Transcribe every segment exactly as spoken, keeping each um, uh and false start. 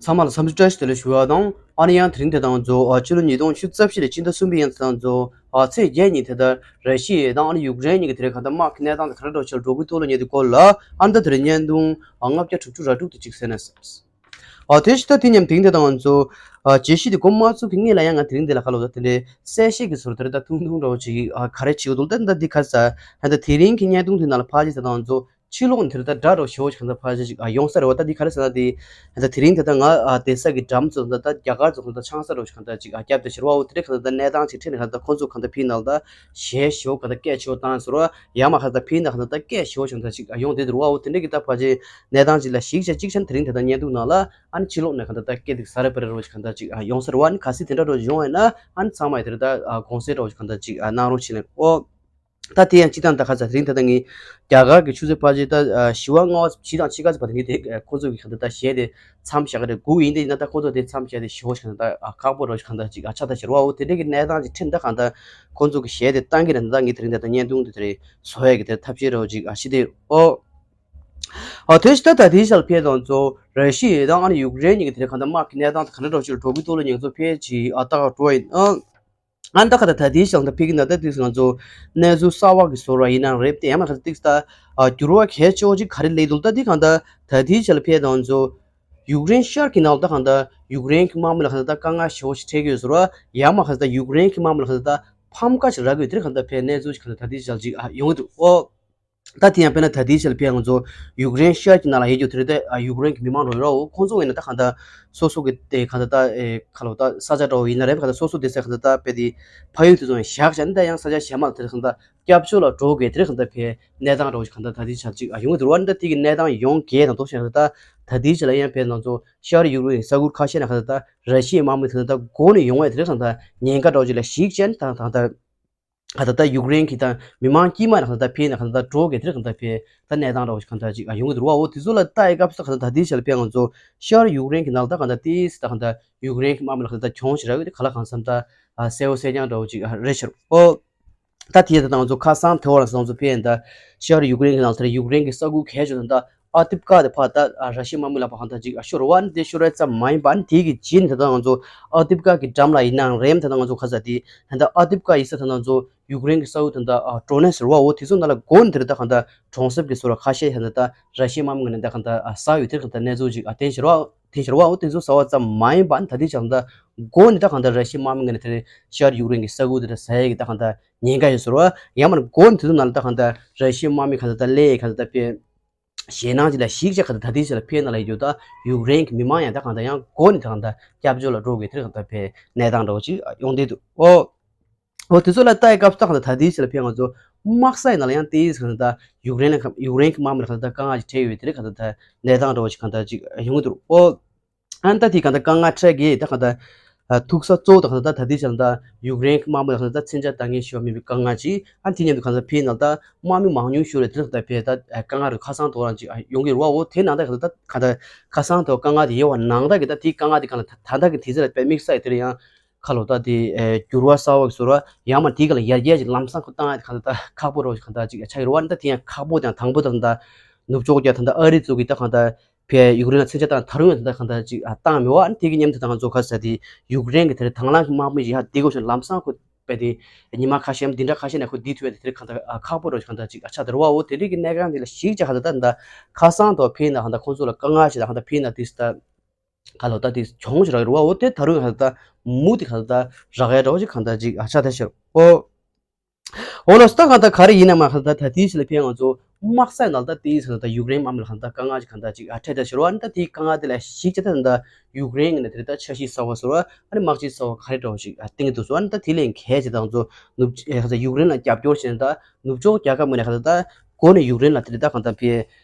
ཚང་མ་ལ་འཚམས་འདྲི་བཀྲ་ཤིས་བདེ་ལེགས་ཞུ་བ་དང་། ཨ་ནི་ཡང་དེ་རིང་དེ་དང་གཙོ་ཨ་ཕྱི་ལོ་ཉིས་སྟོང་ཉི་ཤུ་རྩ་བཞི་ལོའི་སྤྱི་ཟླ་གསུམ་པའི་ཡང་དེ་དང་གཙོ་ཨ་ཚེས་བརྒྱད་ཉིན་དེ་ལྟར་ར་ཤི་ཡ་དང་ཨ་ནི་ཡུཀ་རེན་གཉིས་ཀྱི་དེ་རིང་གང་ལྟར་དམག་གི་གནས་སྟངས་དེ་ག་འདྲ་འགྲོ་ཆེད་འགྲོ་གི་འདུག་ལབ་མཁན་དེ་སྐོར་ལ། ཨ་ནི་ད་དེ་རིང་བརྙན་ཐུང་ཨ་ལྔ་བརྒྱ་དྲུག་ཅུ་རེ་དྲུག་དེ་གཅིག་གསན་ན་བསམས། ཨ་དེ་བཞིན་ད་དེ་མཉམ་དེང་དེ་དང་གཙོ་ཨ་བརྗོད་གཞི་དེ་འགོ་མ་ཚུགས་ཀྱི་སྔོན་ལ་ཡང་ང་དེ་རིང་འདི་ལ་ཁ་ལོ་ད་དེ་འདྲའི་གསལ་བཤད་ཀྱི་ཟུར་དེ་རེད། ད་ཐུང་ཐུང་འདྲ་བོ་ཅིག་ཨ་ག་རེ་བྱེད་དགོས་འདུག་ད་འདི་ག་ས་ད་དེ་རིང་གི་བརྙན་ཐུང་དེ་ནང་ལ་ཕལ་ཆེར་དེ་དང་གཙོ་ཕྱི་ལོགས་ནས་དེ་ལྟར་འདྲ་འདྲ་བོ་ཞེ་པོ་ཞིག་གང་ལྟར་ཕལ་ཆེར་ཞིག་ཨ་ཡོང་ས་རེད་བ། ད་འདི་ག་རེ་ཟེར་ན་དེ་ད་དེ་རིང་ད་ལྟ་ང་ཨ་དེ་ས་གི་འགྲམ་ཚོ་ད་ལྟ་རྒྱ་གར་ཚོ་གང་ལྟར་ཆང་ས་འདྲ་བོ་ཞིག་གང་ལྟར་ཅིག་ཨ་བརྒྱབ་བསྡད་ཤག་རེད་བ། འོ་དེ་འདྲ་གང་ལྟར་ད་གནས་སྟངས་ཅིག་འཕྲད་ནས་གང་ལྟར་ཁོང་ཚོ་གང་ལྟར་ཕྱིའི་ནང་ལ་ད་གཞས་ཞེ་པོ་གང་ལྟར་སྐད་ཆེ་བོ་བཏང་ཟེར་བ། ཡང་མ་གང་ལྟར་ཕྱིའི་ནང་གང་ལྟར་ད་སྐད་ཞེ་པོ་ཞིག་གང་ལྟར་ཅིག་ཨ་ཡོང་བསྡད་འདུག་རེད་བ། འོ་དེ་འདྲ་གི་ད་ཕལ་ཆེར་གནས་སྟངས་ཅིག་ལ་གཞིགས་བྱས་གཅིག་བྱས་ན་དེ་རིང་ད་ལྟ་བརྙན་ཐུང་ནང་ལ་ཨ་ནི་ཕྱི་ལོགས་ནས་གང་ལྟར་ད་སྐད་དེ་ཟ་རེ་པ་རེ་འདྲ་བོ་ཞིག་གང་ལྟར་ཅིག་ཨ་ཡོང་ས་རེད་བ། ཨ་ནི་གལ་སྲིད་དེ་འདྲ་འདྲ་བོ་ཡོང་བ་ཡིན་ན་ཨ་ནི་ཚང་མ་ཡི་དེ་རེད་ད་ཨ་དགོངས་སེལ་འདྲ་བོ་ཞིག་གང་ལྟར་ཅིག་ཨ་གནང་རོགས་བྱེད་ལེ། ཨོ། ད་དེ་ཡང་སྤྱི་བཏང་ད་ཁ་ཚ་དེ་རིང་ད་ལྟ་ངས་རྒྱ་གར་གྱི་ཆུ་ཚོད་ཕལ་ཆེར་ད་ཨ་བཞི་པ་ལྔ་པ་བཞི་དང་ཕྱེད་ཀ་ཙམ་བར་དུ་ངས་དེ་ཨ་ཁོ་ཚོ་གི་ག་ད་ད་གཞས་དེ་མཚམས་བཞག་གི་རེད། སྒུག་ཡིན་དེ་ཡིན་ན་ད་ཁོ་ཚོ་དེ་མཚམས་བཞག་དེ་ཞེ་པོ་ཞིག་ད་ཨ་ཁག་པོ་རོ་ཞིག་གང་ལྟར་ཅིག་ཨ་ཆགས་ད་ཤི་རེད་བ། འོ་དེ་འདྲ་གི་གནས་སྟངས་ཅིག་འཕྲད་ད་གང་ལྟར་ཁོ་ཚོ་གི་གཞས་དེ་བཏང་གི་རེད། ད་ད་ངས་དེ་རིང་ད་ད་བརྙན་ཐུང་དེ་དེ་རེད་བཟོ་ཡ་གི་དེ་ཐབས་ཤེས་རོ་ཅིག་ཨ་ཤི་དེ། ཨོ། ཨ་དེ་ཞིག་ད་ད་དེའི་ཞལ་ཕེ་དང་ཚོ་ར་ཤི་ཡ་དང་ཨ་ནི་ཡུཀ་རེན་གཉིས་ཀྱི་དེ་རེད་གང་ལྟར་དམག་གི་གནས་སྟངས་དེ་ག་འདྲ་རོ་ཞིག་འགྲོ་གི་འདུག་ལ་ཉེ་ཚོ་ཕེ་ཅིག་ཨ་ད་ག་འགྲོ་ཡིན་ཨ། ཨ་ནི་ད་ག་ད་ད་ལྟའི་ཞག་ད་ཕི་གི་ན་ད་ཏིག་ང་ཚོ་གནས་ཚུལ་གསར་བ་གི་བཟོ་འདྲ་ཡིན་ན་རེད་དེ། ཡང་མ་ག་ད་ཏིག་ད་ཨ་འགྱུར་བ་གལ་ཆེ་བོ་ཅིག་ག་རེ་སླེབས་འདུག་ད་འདི་གང་ད་ད་ལྟའི་ཞག་ལ་ཕེ་དང་ཚོ་ཡུཀ་རེན་ཤར་གྱི་ནང་ད་གང་ད་ཡུཀ་རེན་གྱི་དམག་མི་ལ་གང་ད་ད་དཀའ་ངལ་ཞེ་བོ་ཞིག་འཕྲད་ཀྱི་ཡོད་བཟོ་འདྲ། ཡང་མ་ག་ད་ཡུཀ་རེན་གྱི་དམག་མི་ལ་གང་ད་ད་ཕམ་ཁ་ཞིག་རག་གི་ཡོད། དེར་གང་ད་ཕེ་གནས་ཚུལ་ཞིག་གང་ད་ད་ལྟའི་ཞག་ཅིག་ཨ་ཡོང་གི་འདུག་ཨོ། ད་དེ་ཡང་དཔེར་ན་ད་ལྟའི་ཆར་ཕེ་ང་ཚོ་ཡུཀ་རེན་ཤར་གྱི་ནང་ལ་ཡོད་རྒྱུ་དེ་རེད་དེ། ཨ་ཡུཀ་རེན་གྱི་མི་མང་རོ་རོ་ཁོང་ཚོ་ཡིན་ན་ད་གང་ལྟར་སོ་སོ་གི་དེ་གང་ལྟར་ད་ཨེ་ཁ་ལོ་ད་ས་ཆ་འདྲ་བོ་ཡིན་ན་རེད། གང་ལྟར་སོ་སོ་དེ་ཚོ་གང་ལྟར་ད་དཔེ་དེ་ཕ་ཡུལ་དེ་ཚོ་ཡང་བཞག་བྱས་ནས་ད་ཡང་ས་ཆ་གཞན་མ་དེ་གང་ལྟར་སྐྱབས་བཅོལ་ལ་འགྲོ་དགོས་དེ་རེད། གང་ལྟར་ཕེ་གནས་སྟངས་འདྲ་བོ་ཞིག་གང་ལྟར་ད་ལྟའི་ཆར་ཅིག་ཨ་ཡོང་གི་འདུག་རེད་བ། ད་དེ་གི་གནས་སྟངས་ཡོང་གལ་དང་དོགས་ཤིང་ད་ད་ལྟའི་ཆར་ལ་ཡང་ཕེ་ང་ཚོ་ཤར་ཡུཀ་རེན་ས་ཁུལ་ཁ་ཤས་ནས་གང་ལྟར་ད་ར་ཤི་ཡའི་དམག་མི་དེ་གང་ལྟར་འགོ་ནས་ཡོང་བས་དེ་རེད། གང་ལྟར་ཉེན་ཁ་འདྲ་བོ་ཅིག་ལ་གཞིགས་བྱས་ནས་ད་གང་ལྟར། ག་ད་ལྟ་ཡུཀ་རེན་གྱི་དང་མི་མང་དཀྱུས་མ་ལ་ག་ད་ལྟ་ཕེ་ན་ག་ད་ལྟ་འགྲོ་གི་དེར་ག་ད་ལྟ་ཕེ་ད་གནས་སྟངས་འདྲ་བོ་ཞིག་ག་ད་ཅིག་ཡོང་གི་འདུག་བ། འོ་དེ་ཚོ་ལ་ལྟ་ཡི་སྐབས་སུ་ག་ད་ད་ལྟའི་ཆ་ལ་ཕེ་ང་ཚོ་ཤར་ཡུཀ་རེན་གྱི་ནང་ལ་ད་ག་ད་ཏིས་ད་ག་ད་ཡུཀ་རེན་གྱི་དམག་མི་ལ་ག་ད་གྱོང་ཞིག་རག་གི་དེ་ག་ལ་གང་འཚམ་ད་གསལ་བོ་གསལ་རྐྱང་འདྲ་བོ་ཅིག་རེད་ཤག་འོ་ད་དེ་ད་ད་ང་ཚོ་ཁ་སང་དེ་བར་ལ་ང་ཚོ་ཕེ་ཡིན་ད་ཤར་ཡུཀ་རེན་གྱི་ནང་ལ་ད་ཡུཀ་རེན་གྱི་ས་ཁུལ་གལ་ཆེ་ད་ད། ཨ་ཏིབ་ཀ་དེ་ཕར་ད་ཨ་ར་ཤི་ཡའི་དམག་མི་ལ་ཕར་གང་ལྟར་ཅིག་ཨ་ཤོར་བ་ནི་དེ་ཤོར་བ་ཙམ་མ་ཡིན་པ། ཨ་ནི་དེ་གི་རྗེས་ནས་ད་ལྟ་ང་ཚོ་ཨ་ཏིབ་ཀ་གི་འགྲམ་ལ་ཡིན་ནའང་རེད། ད་ལྟ་ང་ཚོ་ག་ས་དེ་ད་ལྟ་ཨ་ཏིབ་ཀ་ཡིན་ས་ད་ལྟ་ང་ཚོ་ཡུཀ་རེན་གི་ས་ཁུལ་ད་ལྟ་ཨ་ཀྲོ་ནེ་ཟེར་བ། འོ་དེ་ཚོ་ནང་ལ་འགོ་ནས་དེ་རེད། ད་གང་ལྟར་གྲོང་གསེབ་ཀྱི་ཟུར་ལ་ཁ་ཤས་ད་ལྟ་ད་ར་ཤི་ཡའི་དམག་མི་ངོས་ནས་ད་གང་ལྟར་ཨ་ཟ་ཡོད། དེ་གང་ལྟར་གནས་ཚུལ་ཅིག་ཨ་བསྟན་ཤར་བ་བསྟན་ཤར་བ། འོ་དེ་ཚོ་ཟ་བ་ཙམ་མ་ཡིན་པ། ཨ་ནི་ད་ལྟའི་ཆ་ལ་ད་འགོ་ནས་ད་གང་ལྟར་ར་ཤི་ཡའི་དམག་མི་ངོས་ནས་དེ་ཤར་ཡུཀ་རེན་གི་ས་ཁུལ་དེ་ད་ཟ་ཡས་ཀྱི་ད་གང་ལྟར་ཉེན་ཁ་ཡོད་ཟེར་བ། ཡང་མིན་འགོ་ནས་དེ་ཚོ་ནང་ལ་ད་གང་ལྟར་ར་ཤི་ཡའི་དམག་མི་གང་ལྟར་ད་སླེབས་གང་ལྟར་ད་ཕེ། ཞེད་སྣང་ཅིག་ལ་གཞིགས་བྱས་ག་ད་ད་ལྟའི་ཆ་ལ་ཕེ་ནང་ལ་ཡོད་རྒྱུ་ད་ཡུཀ་རེན་གྱི་མི་མང་ཡང་ད་གང་ལྟར་ཡང་འགོ་ནས་ད་གང་ལྟར་སྐྱབས་བཅོལ་ལ་འགྲོ་དགོས་དེར་གང་ལྟར་ཕེ་གནས་སྟངས་འདྲ་བོ་ཅིག་ཡོང་བསྡད་འདུག་འོ། འོ་དེ་ཚོ་ལ་ལྟ་ཡི་སྐབས་སུ་ད་གང་ལྟར་ད་ལྟའི་ཆ་ལ་ཕེ་ང་ཚོ་དམག་ས་ཡི་ནང་ལ་ཡང་དེའི་གང་ལྟར་ཡུཀ་རེན་ལ་ཡུཀ་རེན་གྱི་དམག་མི་ལ་གང་ལྟར་དཀའ་ངལ་ཅིག་འཕྲད་ཡོད་དེར་གང་ལྟར་ད་གནས་སྟངས་འདྲ་བོ་ཅིག་གང་ལྟར་ཅིག་ཡོང་གི་འདུག་འོ། ཨ་ནི་ད་དེ་གང་ལྟར་དཀའ་ངལ་འཕྲད་ཀྱི་ད་གང་ལྟར་ཐུག་ས་གཙོ་བོ་ད་གང་ལྟར་ད་ལྟའི་ཆ་ལ་ད་ཡུཀ་རེན་གྱི་དམག་མི་ལ་གང་ལྟར་ད་མཚོན་ཆ་འདང་ངེས་ཤོར་མེད་པའི་དཀའ་ངལ་ཅིག་ཨ་ནི་དེ་མཉམ་དུ་གང་ལྟར་ཕེ་ནང་ད་དམག་མི་མང་ཉུང་ཤོར་རེད། དེ་ལ་ད་ཕེ་ད་དཀའ་ངལ་རུ་ཁ་སང་དོ་རང་ཅིག་ཡོང་གི་རེད་བ། འོ་དེ་ནང་ད་གང་ལྟར་ད་གང་ལྟར་ཁ་སང་དོ་དཀའ་ངལ་དེ་ཡོད་པ་ནང་ད་གི་ད་དེའི་དཀའ་ངལ་དེ་གང་ལྟར་ད་ད་ད་གི་དེ་ཚོ་ལ་དཔེ་དམིགས་བསལ་དེ་ལ་ཡང་ཁ་ལོ་ད་དེ་འགྱུར་བ་གསར་བ་གི་ཟུར་བ་ཡང་མ་དེའི་གང་ལ་ཡར་རྒྱས་ཅིག་ལམ་སང་ཁོ་བཏང་ཡ་དེ་གང་ལྟར་ད་ཁག་པོ་རོ་ཅིག་གང་ལྟར་ཅིག་ཆགས་ཡོད་རེད་བ། ཨ་ནི་ད་དེ་ཡང་ཁག་པོ་དང་དང་པོ་ད་གང་ལྟར་ནུབ་ཕྱོགས་རྒྱ་ད་ལྟ་ཨ་རི་ཚོ་གི་ད་གང་ལྟར་ཕེ་ཡུཀ་རེན་ལ་མཚོན་ཆ་བཏང་ད་རུང་ཡང་ད་གང་ལྟར་ཅིག་ཨ་བཏང་མེད་བ། ཨ་ནི་དེ་གི་མཉམ་དུ་ད་ང་ཚོ་ཁ་ས་དེ་ཡུཀ་རེན་གི་དེར་དང་བླངས་ཀྱི་དམག་མི་ཞིག་ཡར་བསྡད་དགོས་བྱུང་། ལམ་སང་ཁོ་དཔེ་དེ་ཉི་མ་ཁ་ཤས་འདི་འདྲ་ཁ་ཤས་ནས་ཁོ་བསྡད་ཐུབ་ཡ་དེ་དེར་གང་ལྟར་ཨ་ཁག་པོ་རོ་གང་ལྟར་ཅིག་ཨ་ཆགས་དེ་རེད་བ། འོ་དེ་འདྲའི་གི་གནད་འགག་འདི་ལ་གཞིགས་བྱས་གང་ལྟར་ད་ད་ཁ་སང་དུ་ཕེ་ན་གང་ལྟར་ཁོང་ཚོ་ལ་དཀའ་ངལ་ཞིག་ད་གང་ལྟར་ཕེ་ན་དེ་ད་ག་ལོ་ད་དེ་གྱོང་ཞིག་རག་གི་རེད་བ། འོ་དེ་ད་རུང་གང་ལྟར་མུ་དེ་གང་ལྟར་རག་ཡ་འདྲ་བོ་ཞིག་གང་ལྟར་ཅིག་ཨ་ཆགས་དེ་ཤར་འོ། འོ་ལགས་སོ། ད་གང་ལྟར་ག་རེ་ཡིན་ན་མ་གང་ལྟར་ད་དེའི་ཕྱི་ལ་ཕེ་ང་ཚོ་དམག་ས་ནང་ལ་ད་དེའི་ཕྱི་ལ་ད་ཡུཀ་རེན་དམག་མི་ལ་གང་ལྟར་དཀའ་ངལ་ཅིག་གང་ལྟར་ཅིག་ཨ་འཕྲད་ད་ཤི་རོ། ཨ་ནི་ད་དེའི་དཀའ་ངལ་དེ་ལ་གཞིགས་བྱས་ད་ད་ཡུཀ་རེན་གི་ནས་དེ་ད་འཆར་གཞི་གསར་བ་བཟོ་རོ། ཨ་ནི་དམག་སྤྱི་གསར་བ་ག་རེ་འདྲ་བོ་ཞིག་ཨ་བཏིང་གི་འདུག་ཟེར། ཨ་ནི་ད་དེ་ལས་གལ་ཆེ་ད་ང་ཚོ་ནུབ་ཨེ་གང་ལྟར་ཡུཀ་རེན་ལ་རྒྱབ་སྐྱོར་བྱས་ནས་ད་ནུབ་ཕྱོགས་རྒྱལ་ཁབ་ངོས་ནས་གང་ལྟར་ད་འགོ་ནས་ཡུཀ་རེན་ལ་དེ་ད་གང་ལྟར་ཕེ་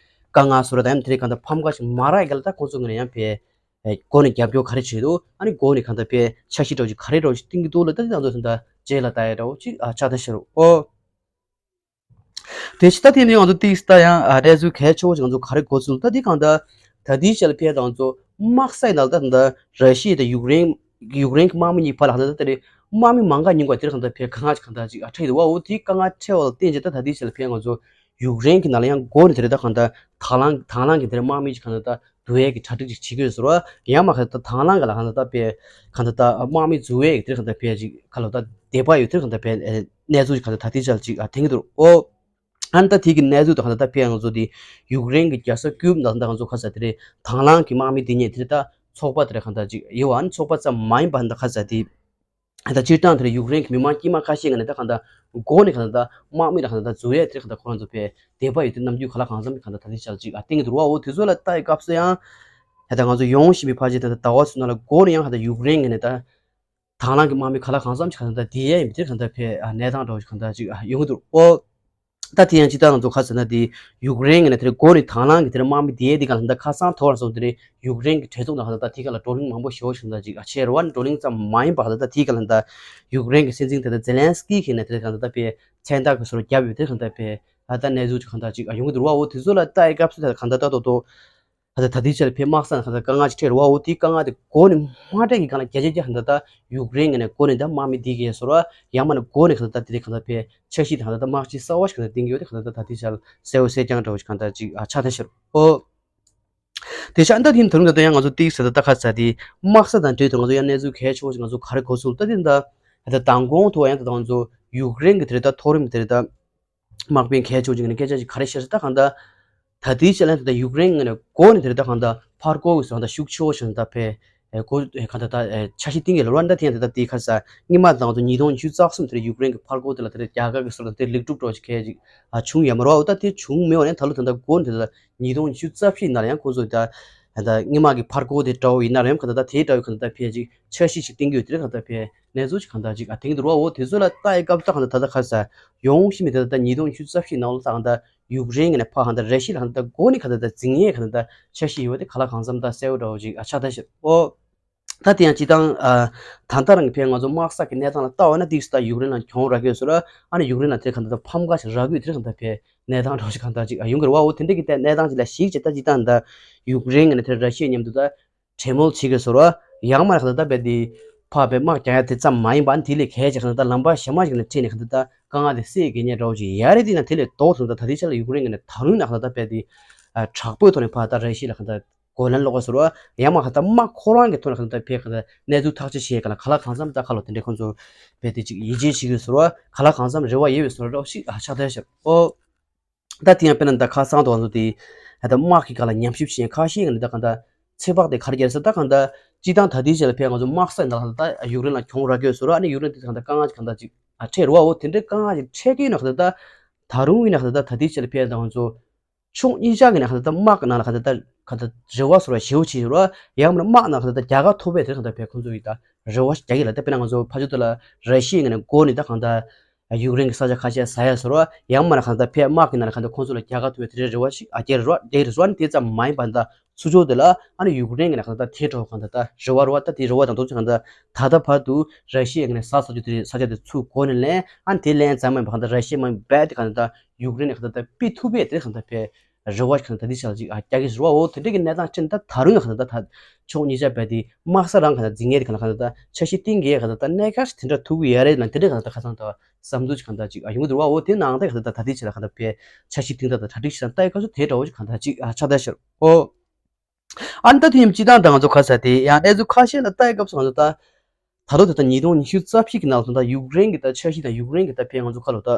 དཀའ་ངལ་བཟོ་རོ། ད་ཡང་དེ་རིང་གང་ལྟར་ཕམ་ཁ་ཞིག་མ་རག་གལ་ད་ཁོང་ཚོ་ངོས་ནས་ཡང་ཕེ། ཨེ་འགོ་ནས་རྒྱབ་སྐྱོར་ག་རེ་བྱེད་འདུག་ཨ་ནི་འགོ་ནས་གང་ལྟར་ཕེ་འཆར་གཞི་འདྲ་བོ་ཅིག་ག་རེ་འདྲ་བོ་ཞིག་བཏིང་གི་འདུག་ལ་ད་དེ་ང་ཚོ་ད་རྗེས་ལ་ལྟ་ཡ་འདྲ་བོ་ཅིག་ཨ་ཆགས་ད་ཤི་རོ། ཨོ། དེ་ཕྱི་ད་དེ་ནས་ང་ཚོ་ཏིག་ད་ཡང་ཨ་གནས་ཚུལ་གལ་ཆེ་བོ་ཅིག་ང་ཚོ་ག་རེ་གོ་ཚུལ་ད་དེ་གང་ལྟར་ད་དེའི་ཕྱི་ལ་ཕེ་ད་ང་ཚོ་དམག་ས་ཡི་ནང་ད་ད་ར་ཤི་ཡ་དང་ཡུཀ་རེན་ཡུཀ་རེན་གྱི་དམག་མི་གཉིས་བར་ལ་ད་ད་དེ་རེད། དམག་མི་མང་ག་ཉུང་ག་དེར་གང་ལྟར་ཕེ་དཀའ་ངལ་ཅིག་གང་ལྟར་ཅིག་ཨ་འཕྲད་ཡོད་འདུག་བ། འོ་དེའི་དཀའ་ངལ་འཕྲད་པ་ལ་བརྟེན་བྱས་ད་ད་དེའི་ཕྱི་ལ་ཕེ་ང་ཚོ་ ཡུཀ་རེན་གྱི་ནང་ལ་ཡང་འགོ་ནས་དེ་རེད་ད། གང་ལྟར་དང་བླངས་དང་བླངས་ཀྱི་དེ་རེད་དམག་མི་ཅིག་གང་ལྟར་ད་བསྡུ་ཡས་ཀྱི་གྲ་སྒྲིག་ཅིག་བྱེད་ཀྱི་ཡོད་ཟེར་བ། ཡང་མ་གང་ལྟར་དང་བླངས་ཀྱི་ལ་གང་ལྟར་ད་དཔེ་གང་ལྟར་ད་དམག་མི་འཛུལ་ཡས་ཀྱི་དེ་རེད་གང་ལྟར་དཔེ་ཅིག་ག་ལོ་ད་འདོད་པ་ཡོད་དེ་རེད་གང་ལྟར་དཔེ་གནས་ཚུལ་ཅིག་གང་ལྟར་ད་ཐིག་ཆ་ཅིག་ཐེངས་འདུག་ཨོ། ཨ་ནི་ད་དེ་གི་གནས་ཚུལ་དང་གང་ལྟར་ད་དཔེ་ང་ཚོ་དེ་ཡུཀ་རེན་གྱི་རྒྱལ་ས་ཀིབ་ནང་ད་ང་ཚོ་ག་ས་དེ་རེད་དང་བླངས་ཀྱི་དམག་མི་དེ་ཉིད་དེ་རེད་ད་ཚོགས་པ་དེ་རེད་གང་ལྟར་ཅིག་ཡོད་བ། ཨ་ནི་ཚོགས་པ་ཙམ་མ་ཡིན་པ་ད་ག་ས་དེ། ད་སྤྱིར་བཏང་དེར་ཡུཀ་རེན་གྱི་མི་མང་དཀྱུས་མ་ཁ་ཤས་ཀྱི་ནས་ད་གང་ལྟར་འགོ་ནས་གང་ལྟར་དམག་མི་ལ་གང་ལྟར་འཛུལ་ཡས་དེར་གང་ལྟར་ཁོ་རང་ཚོ་ཕེ་དད་པ་ཡོད་དུས་རྣམ་འགྱུར་ག་ལ་གང་འཚམ་གང་ལྟར་ད་ལྟའི་ཆར་ཅིག་ཨ་བསྟན་གྱི་འདུག་བ། འོ་དེ་ཚོ་ལ་ལྟ་ཡི་སྐབས་སུ་ཡང་ད་ལྟ་ང་ཚོ་ཡོང་བཞིན་པའི་ཕལ་ཆེར་ད་ལྟ་ཟླ་བ་ཚོ་ནང་ལ་འགོ་ནས་ཡང་ད་ལྟ་ཡུཀ་རེན་གྱི་ནས་ད་དང་བླངས་ཀྱི་དམག་མི་ག་ལ་གང་འཚམ་ཅིག་གང་ལྟར་དེ་ཡས་ཡིན་པ་དེར་གང་ལྟར་ཕེ་གནས་སྟངས་འདྲ་བོ་ཞིག་གང་ལྟར་ཅིག་ཡོང་གི་འདུག་ཨོ། ད་དེ་ཡང་སྤྱི་བཏང་ང་ཚོ་ཁ་ཟེར་ན་དེ་ཡུཀ་རེན་གྱི་ནས་དེར་འགོ་ནས་དང་བླངས་ཀྱི་དེར་དམག་མི་དེ་དེ་ག་ལ་ད་ཁ་སང་ཐོག་ལ་སོང་དེ་རེད། ཡུཀ་རེན་གྱི་གྲོས་ཚོགས་ནང་ད་ད་དེ་ག་ལ་བགྲོ་གླེང་མང་པོ་ཞེ་པོ་ཞིག་ད་ཅིག་ཨ་ཆེ་རུ་བ་ནི་བགྲོ་གླེང་ཙམ་མ་ཡིན་པ་ད་ད་དེ་ག་ལ་ད་ཡུཀ་རེན་གྱི་སྲིད་འཛིན་དེ་ད་ཛེ་ལན་སི་ཀི་གི་ནས་དེ་ག་ད་ད་པའི་མཚན་རྟགས་ཀྱི་སོར་བརྒྱབ་ཡོད་དེ་ག་ད་པའི་ད་ད་གནས་ཚུལ་ཅིག་གང་ད་ཅིག་ཨ་ཡོང་གི་འདུག་བ། འོ་དེ་ཚོ་ལ་ལྟ་ཡི་སྐབས་སུ་ད་གང་ད་ད་དོ་དོ་ད་ད་ད་དེ་ཆར་ཕེ་དམག་ས་ནས་ག་ད་དཀའ་ངལ་ཅིག་འཕྲད་རུ་བ། འོ་དེ་དཀའ་ངལ་དེ་འགོ་ནས་མ་འཕྲད་ཀྱི་གང་ལ་རྒྱ་ཆེ་རྒྱ་གང་ད་ད་ཡུཀ་རེན་གྱི་ནས་འགོ་ནས་ད་དམག་མི་དེ་གའི་སོར་བ་ཡང་མ་ནས་འགོ་ནས་ག་ད་ད་དེ་ག་ད་ཕེ། འཆར་གཞི་དང་ད་ལྟ་དམག་སྤྱི་གསར་བ་ཞིག་ད་ལྟ་འདིང་གི་ཡོད་དེ་ག་ད་ལྟ་ད་ལྟའི་ཆར་གསལ་བོ་གསལ་རྐྱང་འདྲ་བོ་ཞིག་ག་ད་ཅིག་ཨ་ཆགས་བསྡད་ཤག་ཨོ། དེ་ཆ་ཨ་ད་དེའི་དོན་དུ་ད་ཡང་ང་ཚོ་ཏིག་ཟེར་ད་ལྟ་ཁ་ས་དེ་དམག་ས་དང་འབྲེལ་དུ་ང་ཚོ་ཡང་གནས་ཚུལ་གལ་ཆེ་བོ་ཞིག་ང་ཚོ་ག་རེ་གོ་སོང་ད་དེ་ད་ད་ལྟ་མདང་དགོང་ཐོག་ཡང་ད་ལྟ་ང་ཚོ་ཡུཀ་རེན་གྱི་དེ་རེད་ད་མཐོ་རིམ་དེ་རེད་ད་དམག་དཔོན་གལ་ཆེ་བོ་ཅིག་ནས་སྐད་ཆ་ཞིག་ག་རེ་བཤད་ས་ད་གང་ད། ད་ལྟའི་ཆ་ལ་ད་ལྟ་ཡུཀ་རེན་ངོས་ནས་འགོ་ནས་དེ་རེད་ད་གང་ལྟར་ཕར་རྒོལ་གྱི་སོང་ད་ཤུགས་ཆེ་བོ་ཞིག་ད་ཕེ་ཨེ་གོ་ཨེ་གང་ལྟར་ད་ཨེ་འཆར་གཞི་བཏིང་གི་ལོ་ར་ད་ཐེངས་དེ་ད་དེའི་ཁ་ས་སྔོན་མ་ད་ང་ཚོ་ཉིས་སྟོང་ཉི་ཤུ་རྩ་གསུམ་དེར་ཡུཀ་རེན་གྱི་ཕར་རྒོལ་དེ་ལ་དེ་རེད་རྒྱ་གར་གྱི་སོ་ད་དེ་ལེགས་གྲུབ་འགྲོ་ཞིག་གས་ཅིག་ཨ་བྱུང་ཡོད་མ་རེད་བ། ད་དེ་བྱུང་མེད་བ་ནས་ད་ལོ་ད་ད་འགོ་ནས་ད་ཉིས་སྟོང་ཉི་ཤུ་རྩ་བཞི་ནང་ལ་ཡང་ཁོང་ཚོ་ད་ད་སྔོན་མ་གི་ཕར་རྒོལ་དེ་འདྲ་བོ་ཡིན་ན་རེད་གང་ལྟར་ད་དེའི་འདྲ་བོའི་གང་ལྟར་ད་ཕེ་ཅིག་འཆར་གཞི་ཞིག་བཏིང་གི་ཡོད་དེ་རེད་གང་ལྟར་ཕེ་གནས་ཚུལ་ཞིག་གང་ལྟར་ཅིག་ཨ་བཏིང་གི་འདུག་བ། འོ་དེ་ཚོ་ལ་ལྟ་ཡི་སྐབས་ད་གང་ལྟར་ད་ད་ཁ་ས་ཡོང་བཞིན་མི་དེ་ད་ད་ཉིས་སྟོང་ཉི་ཤུ་རྩ་བཞི་ནང་ལ་ད་གང་ལྟར། ཡུཀ་རེན་གྱི་ནས་ཕ་གང་ལྟར་ར་ཤི་ཡ་ལ་གང་ལྟར་འགོ་ནས་གང་ལྟར་འཛིང་ཡས་གང་ལྟར་འཆར་གཞི་ཡོད་པ་དེ་ག་ལ་གང་འཚམ་ད་གསལ་བོ་འདྲ་བོ་ཅིག་ཨ་ཆགས་ད་ཤི་ཨོ། ད་དེ་ཡང་སྤྱི་བཏང་ཨ་ད་ལྟ་རང་གི་ཕན་ང་ཚོ་དམག་ས་གི་གནས་སྟངས་ལ་ལྟ་བ་ན་ཏིག་སི་ད་ཡུཀ་རེན་ལ་གྱོང་རག་གི་ཡོད་ཟེར་ར། ཨ་ནི་ཡུཀ་རེན་ལ་དེ་གང་ལྟར་ཕམ་ཁ་ཞིག་རག་གི་ཡོད་དེ་གང་ལྟར་ཕན་གནས་སྟངས་འདྲ་བོ་ཞིག་གང་ལྟར་ཅིག་ཨ་ཡོང་གི་རེད་བ། འོ་དེ་འདྲ་གི་ད་གནས་སྟངས་ཅིག་ལ་གཞིགས་བྱས་ད་སྤྱི་བཏང་ད་ཡུཀ་རེན་གྱི་ནས་དེ་ར་ཤི་ཡ་མཉམ་དུ་ད། གྲོས་མོལ་བྱེད་དགོས་ཟེར་བ། ཡང་མ་གང་ལྟར་ད་རྦད་དེ་ཕར་རྦད་དམག་རྒྱག་ཡ་དེ་ཙམ་མ་ཡིན་པ་ཨ་ནི་དེ་ལས་གལ་ཆེ་གང་ལྟར་ད་ལམ་བར་གཞན་མ་ཞིག་ནས་ཁྲིད་ནས་གང་ལྟར་ད་དཀའ་ངལ་དེ་སེལ་གི་ཉེ་འདྲ་བོ་ཅིག་ཡ་རེད། དེ་ན་དེ་ལས་ལྡོག་སོང་ད་ད་ལྟའི་ཆ་ལ་ཡུཀ་རེན་གྱི་ནས་ད་རུང་ན་གང་ལྟར་ད་རྦད་དེ་དྲག་པོའི་ཐོག་ནས་ཕར་ད་ར་ཤི་ཡ་ལ་གང་ལྟར་རྒོལ་ལན་སློག་དགོས་ཟེར་བ། ཡང་མ་གང་ལྟར་དམག་ཁོ་རང་གི་ཐོག་ནས་གང་ལྟར་ཕར་གང་ལྟར་གནས་ཚུལ་ཐག་གཅོད་བྱེད་གང་ལ་གང་ལ་གང་འཚམ་ད་ག་ལོ་དེ་འདྲས་ཁོང་ཚོ་རྦད་དེ་ཅིག་ཡིད་ཆེས་བྱེད་དགོས་ཟེར་བ། ག་ལ་གང་འཚམ་རེ་བ་ཡོད་པའི་བཟོ་འདྲ་བོ་ཞིག་ཨ་ཆགས་བསྡད་ཤག་ཨོ། ད་དེ་ཡང་དཔེར་ན་ད་ཁ་སང་དུ་ང་ཚོ་དེ་ད་དམག་གི་སྒང་ལ་ཉམས་ཞིབ་བྱེད་ཁ་ཤས་ཀྱི་ནི་ད་གང་ལྟར་ཚོད་དཔག་དེ་ག་རེ་རྒྱག་ས་ད་གང་ལྟར་སྤྱི་བཏང་ད་ལྟའི་ཆ་ལ་ཕེ་ང་ཚོ་དམག་ས་ནང་ལ་ད་ཡུཀ་རེན་ལ་གྱོང་རག་གི་ཡོད་ཟེར་ར། ཨ་ནི་ཡུཀ་རེན་དེ་གང་ལྟར་དཀའ་ངལ་གང་ལྟར་ཅིག་ཨ་འཕྲད་རུ་བ། འོ་དེ་འདྲའི་དཀའ་ངལ་ཅིག་འཕྲད་ཀྱི་ཡོད་ན་གང་ལྟར་ད་ད་རུང་ཡིན་ན་གང་ལྟར་ད་ལྟའི་ཆ་ལ་ཕེ་ད་ང་ཚོ་ཕྱོགས་གཉིས་ཆ་གི་ནང་གང་ལྟར་ད་དམག་གི་ནང་ལ་གང་ལྟར་ད་གང་ལྟར་རེ་བ་ཟེར་བ་ཞེ་པོ་ཅིག་ཡོད་ར། ཡང་མིན་ན་དམག་ནང་གང་ལྟར་ད་རྒྱལ་ཁ་ཐོབ་པའི་དེ་གང་ལྟར་ཕེ་ཁོང་ཚོ་ཡིས་ད་རེ་བ་ཞིག་རྒྱག་གི་ལ། ད་དཔེར་ན་ང་ཚོ་ཕ་ཇོ་ད་ལ་ར་ཤི་ཡའི་ངོས་ནས་འགོ་ནས་ད་གང་ལྟར། ཡུཀ་རེན་གྱི་ས་ཆ་ཁ་ཤས་ཟ་ཡ་ཟེར་བ། ཡང་མིན་ན་གང་ལྟར་ཕེ་དམག་གི་ནང་ལ་གང་ལྟར་ཁོང་ཚོ་ལ་རྒྱལ་ཁ་ཐོབ་པའི་དེ་འདྲའི་རེ་བ་ཞིག་ཨ་རྒྱག་རེ་བ་རྒྱག་རེ་བ་ནི་དེ་ཙམ་མ་ཡིན་པ་ད་ཚུར་ཕྱོགས་དེ་ལ་ཨ་ནི་ཡུཀ་རེན་གྱི་ནང་གང་ལྟར་དེ་འདྲ་བོ་གང་ལྟར་ད་རེ་བ་རེ་བ་ད་དེ་རེ་བ་དང་ཐོག་ཚད་གང་ལྟར་ད་ལྟ་བར་དུ་ར་ཤི་ཡའི་ངོས་ནས་ཟ་ཟ་རྒྱུ་དེ་ས་ཆ་དེ་ཚུར་འགོ་ནས་ལེན། ཨ་ནི་དེ་ལེན་ཙམ་མ་ཡིན་པ་གང་ལྟར་ར་ཤི་ཡ་མ་ཡིན་པ་དེ་གང་ལྟར་ད་ཡུཀ་རེན་ནས་གང་ལྟར་ད་ཕུད་ཐུབ་པའི་དེ་གང་ལྟར་ཕེ་རེ་བ་གང་ལྟར་འདི་ཆ་ལ་ཅིག་ཨ་རྒྱག་གི་རེད་བ། འོ་དེ་འདྲ་གི་གནས་སྟངས་ཅན་ད་ད་རུང་ཡང་གང་ལྟར་ད་ཕྱོགས་གཉིས་ཆ་རྦད་དེ་དམག་ས་རང་གང་ལྟར་འཛིང་ཡས་དེ་གང་ལ་གང་ལྟར་ད་འཆར་གཞི་བཏིང་གི་གང་ལྟར་ད་གནད་འགག་ཞིག་དེ་འདྲ་ཐུག་གི་ཡ་རེད་ལ་དེ་འདྲ་གང་ལྟར་ཁ་སང་ད་བསམ་ཚུལ་ཅིག་གང་ལྟར་ཅིག་ཨ་ཡོང་གི་རེད་བ། འོ་དེ་ནང་ད་གང་ལྟར་ད་ད་ལྟའི་ཆ་ལ་གང་ལྟར་ཕེ་འཆར་གཞི་བཏིང་ད་ད་གྲ་སྒྲིག་བྱེད་ད་ལྟ་ཡི་སྐབས་སུ་དེ་འདྲ་བོ་ཅིག་གང་ལྟར་ཅིག་ཨ་ཆགས་ད་ཤར་འོ། ཨ་ནི་ད་དེ་ཡིན་སྤྱི་བཏང་ད་ང་ཚོ་ཁ་ས་དེ་ཡང་གནས་ཚུལ་ཁ་ཤས་ལ་ལྟ་ཡི་སྐབས་སུ་ང་ཚོ་ད། ད་དུང་ད་ལྟ་ཉིས་སྟོང་ཉི་ཤུ་རྩ་བཞི་གི་ནང་ལ་ད་ཡུཀ་རེན་གྱི་ད་འཆར་གཞི་དང་ཡུཀ་རེན་གྱི་ད་ཕན་ང་ཚོ་ཁ་ལོ་ད་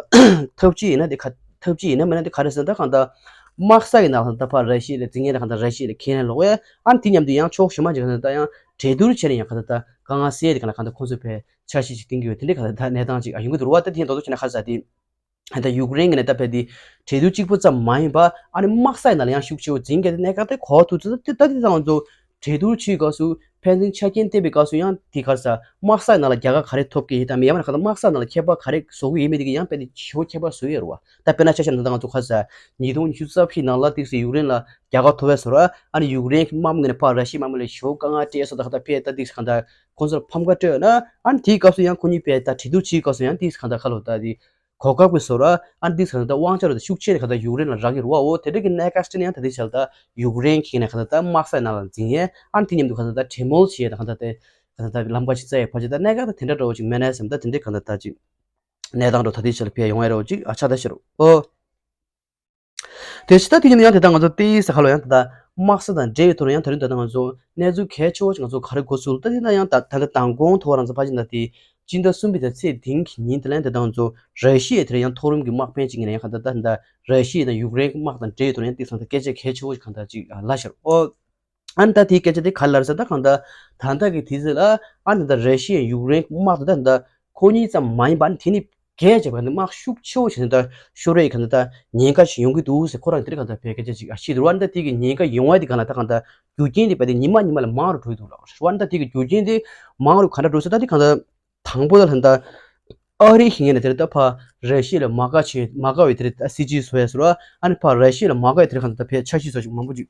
ཐབས་ཇུས་ཡིན་ན་དེ་ཁ་ཐབས་ཇུས་ཡིན་ན་མིན་ན་དེ་ག་རེ་ཟེར་ན་ད་གང་ལྟ་དམག་ས་གི་ནང་ལ་ད་ཕར་ར་ཤི་ཡ་ལ་འཛིང་ཡས་ལ་གང་ལྟ་ར་ཤི་ཡ་ལ་ཁས་ལེན་ལོག་ཡ། ཨ་ནི་དེ་མཉམ་དུ་ཡང་ཕྱོགས་གཞན་མ་ཅིག་གང་ལྟ་ད་ཡང་གྲོས་བསྡུར་བྱས་ནས་ཡང་གང་ལྟ་ད་དཀའ་ངལ་སེལ་ཡས་དེ་གང་ལ་གང་ལྟ་ཁོང་ཚོས་ཕན་འཆར་གཞི་ཅིག་བཏིང་གི་ཡོད། དེ་འདྲའི་གང་ལྟ་ད་གནས་སྟངས་ཅིག་ཨ་ཡོང་གི་འདུག་བ། ད་དེ་ཡང་ད་དུང་བྱས་ན་ཁ་ས་དེ། ད་ཡུཀ་རེན་གྱི་ནས་ད་ཕན་དེ་གྲོས་བསྡུར་གཅིག་པུ་ཙམ་མ་ཡིན་པ་ཨ་ནི་དམག་ས་ཡི་ནང་ལ་ཡང་ཤུགས་ཆེ་བོ་འཛིང་གི་དེ་གནད་འགག་དེ་གོ་བ་ཐུག་ཚུལ་ད་དེ་ད་ང་ཚོ་གྲོས་བསྡུར་བྱེད་སྐབས་སུ་ཕན་ཚུན་ཆ་རྐྱེན་བསྟན་པའི་སྐབས་སུ་ཡང་དེ་ག་རེ་ཟ་དམག་ས་ཡི་ནང་ལ་རྒྱལ་ཁ་ག་རེ་ཐོབ་ཀྱི་ཡིན་དང་མིན་ཡང་མིན་ན་ག་ད་དམག་ས་ནང་ལ་ཁྱད་པར་ག་རེ་བཟོ་གི་ཡིན་མིན་དེ་གི་ཡང་ཕན་དེ་ཞེ་པོ་ཁྱད་པར་བཟོ་ཡི་ཡོད་རེད་བ། ད་དཔེར་ན་ཆ་བཞག་ན་ད་ང་ཚོ་ག་རེ་ཟ་ཉིས་སྟོང་ཉི་ཤུ་རྩ་བཞི་ནང་ལ་དེ་ག་སེ་ཡུཀ་རེན་ལ་རྒྱལ་ཁ་ཐོབ་པའི་བཟོ་འདྲ་ཨ་ནི་ཡུཀ་རེན་གྱི་དམག་མི་ནས་ཕར་ར་ཤི་ཡའི་དམག་མི་ལ་ཞེ་པོ་དཀའ་ངལ་སྤྲད་སོང་ད་ག་ད་ཕན་ད་དེ་ག་སེ་གང་ད་ཁོང་ཚོར་ཕམ་ཁ་སྤྲད་ཡོད་ན་ཨ་ནི་དེའི་སྐབས་སུ་ཡང་ཁོ་གཉིས་ཕན་ད་གྲོས་བསྡུར་བྱེད་སྐབས་སུ་ཡང་དེ་ག་སེ་གང་ད་ཁ་ལོ་ད་དེ། གོ་སྐབས་ཀྱི་བཟོ་འདྲ་ཨ་ནི་འདི་ཚོ་ད་དབང་ཆ་རུ་ད་ཤུགས་ཆེ་ནས་ག་ད་ཡུཀ་རེན་ལ་རག་གི་རེད་བ། འོ་དེ་འདྲ་གི་གནད་འགག་ཅིག་ནས་ཡང་ད་ལྟའི་ཆར་ད་ཡུཀ་རེན་གྱི་ནས་ག་ད་ད་དམག་ས་ནང་ལ་འཛིང་ཡས་ཨ་ནི་དེ་མཉམ་དུ་ག་ད་ད་གྲོས་མོལ་བྱེད་ཡས་ད་ག་ད་ད་ག་ད་ད་ལམ་ཁ་ཅིག་བཙལ་ཡས་ཕལ་ཆེར་ད་གནད་འགག་ད་དེ་འདྲ་འདྲ་བོ་ཅིག་མེད་ན་བསམ། ད་དེ་འདྲའི་ག་ད་ད་ཅིག་གནས་སྟངས་འདྲ་ད་ལྟའི་ཆར་ཕེ་ཡོང་ཡས་རེད་བ་ཅིག་ཨ་ཆགས་ད་ཤི་རོ་འོ། དེ་ཕྱི་ད་དེ་ཡིན་ན་ཡང་དེ་ལྟ་ང་ཚོ་ཏི་ས་ཁ་ལོ་ཡང་དེ་ལྟ་དམག་ས་དང་འབྲེལ་བའི་ཐོག་ནས་ཡང་དེ་རིང་ད་ལྟ་ང་ཚོ་གནས་ཚུལ་གལ་ཆེ་བོ་ཞིག་ང་ཚོ་ག་རེ་གོ་ཚུལ་ད་དེ་ན་ཡང་ད་ད་ལྟ་མདང་དགོང་ཐོག་རང་ཚོ་ཕ་ཅིན་ད་དེ་སྤྱི་ཟླ་གསུམ་པའི་ད་ཚེས་བདུན་གྱི་ཉིན་དེ་ལ་ཡང་དེ་ལྟ་ང་ཚོ་ར་ཤི་ཡའི་དེར་ཡང་མཐོ་རིམ་གྱི་དམག་དཔོན་ཅིག་ཡིན་ན་ཡང་ག་ད་ད་ད་ར་ཤི་ཡ་དང་ཡུཀ་རེན་གྱི་དམག་དང་འབྲེལ་བའི་ཐོག་ནས་ཡང་ཏི་སང་ད་སྐད་ཆ་གལ་ཆེ་བོ་ཞིག་གང་ད་ཅིག་ལ་ཤར་ཨོ། ཨ་ནི་ད་དེའི་སྐད་ཆ་དེ་ག་རེ་ལབ་ཟེར་ད་གང་ལྟར་ད་ལྟ་གི་དུས་ཚོད་ལ་ཨ་ནི་ད་ར་ཤི་ཡ་ཡུཀ་རེན་དམག་དེ་ད་ད་ཁོ་གཉིས་ཙམ་མ་ཡིན་པ་ཨ་ནི་དེ་ནི་གལ་ཆེ་བ་ནི་དམག་ཤུགས་ཆེ་བོ་བྱས་ནས་ད་ཤོར་བའི་གང་ལྟར་ད་ཉེན་ཁ་ཞིག་ཡོང་གི་འདུག་ཟེར་ཁོ་རང་དེ་རིང་གང་ལྟར་བས་སྐད་ཆ་ཅིག་ཨ་ཤེས་འདུག་ཨ་ནི་ད་དེ་གི་ཉེན་ཁ་ཡོང་བ་དེ་གང་ལ་ད་གང་ལྟར་རྒྱུ་རྐྱེན་དེ་བས་དེ་ཉི་མ་ཉི་མ་ལ་མང་རུ་འགྲོ་གི་འདུག་ལ་ཨ་ནི་ད་དེ་གི་རྒྱུ་རྐྱེན་དེ་མང་རུ་ག་འདྲ་འགྲོ་ཟེར་ད་དེ་གང་ལྟར་དང་པོ་ད་ལ་ད་ཨ་རི་ཞིག་ངེས་ནས་དེར་ད་ཕ་ར་ཤི་ཡ་ལ་མ་དགའ་ཆེ་མ་དགའ་བའི་དེར་ད་སྲིད་ཇུས་བཟོ་ཡ་ཟེར་བ་ཨ་ནི་ཕ་ར་ཤི་ཡ་ལ་མ་དགའ་བའི་དེར་གང་ལྟར་བས་འཆར་གཞི་བཟོ་ཞིག་མང་པོ་ཅིག་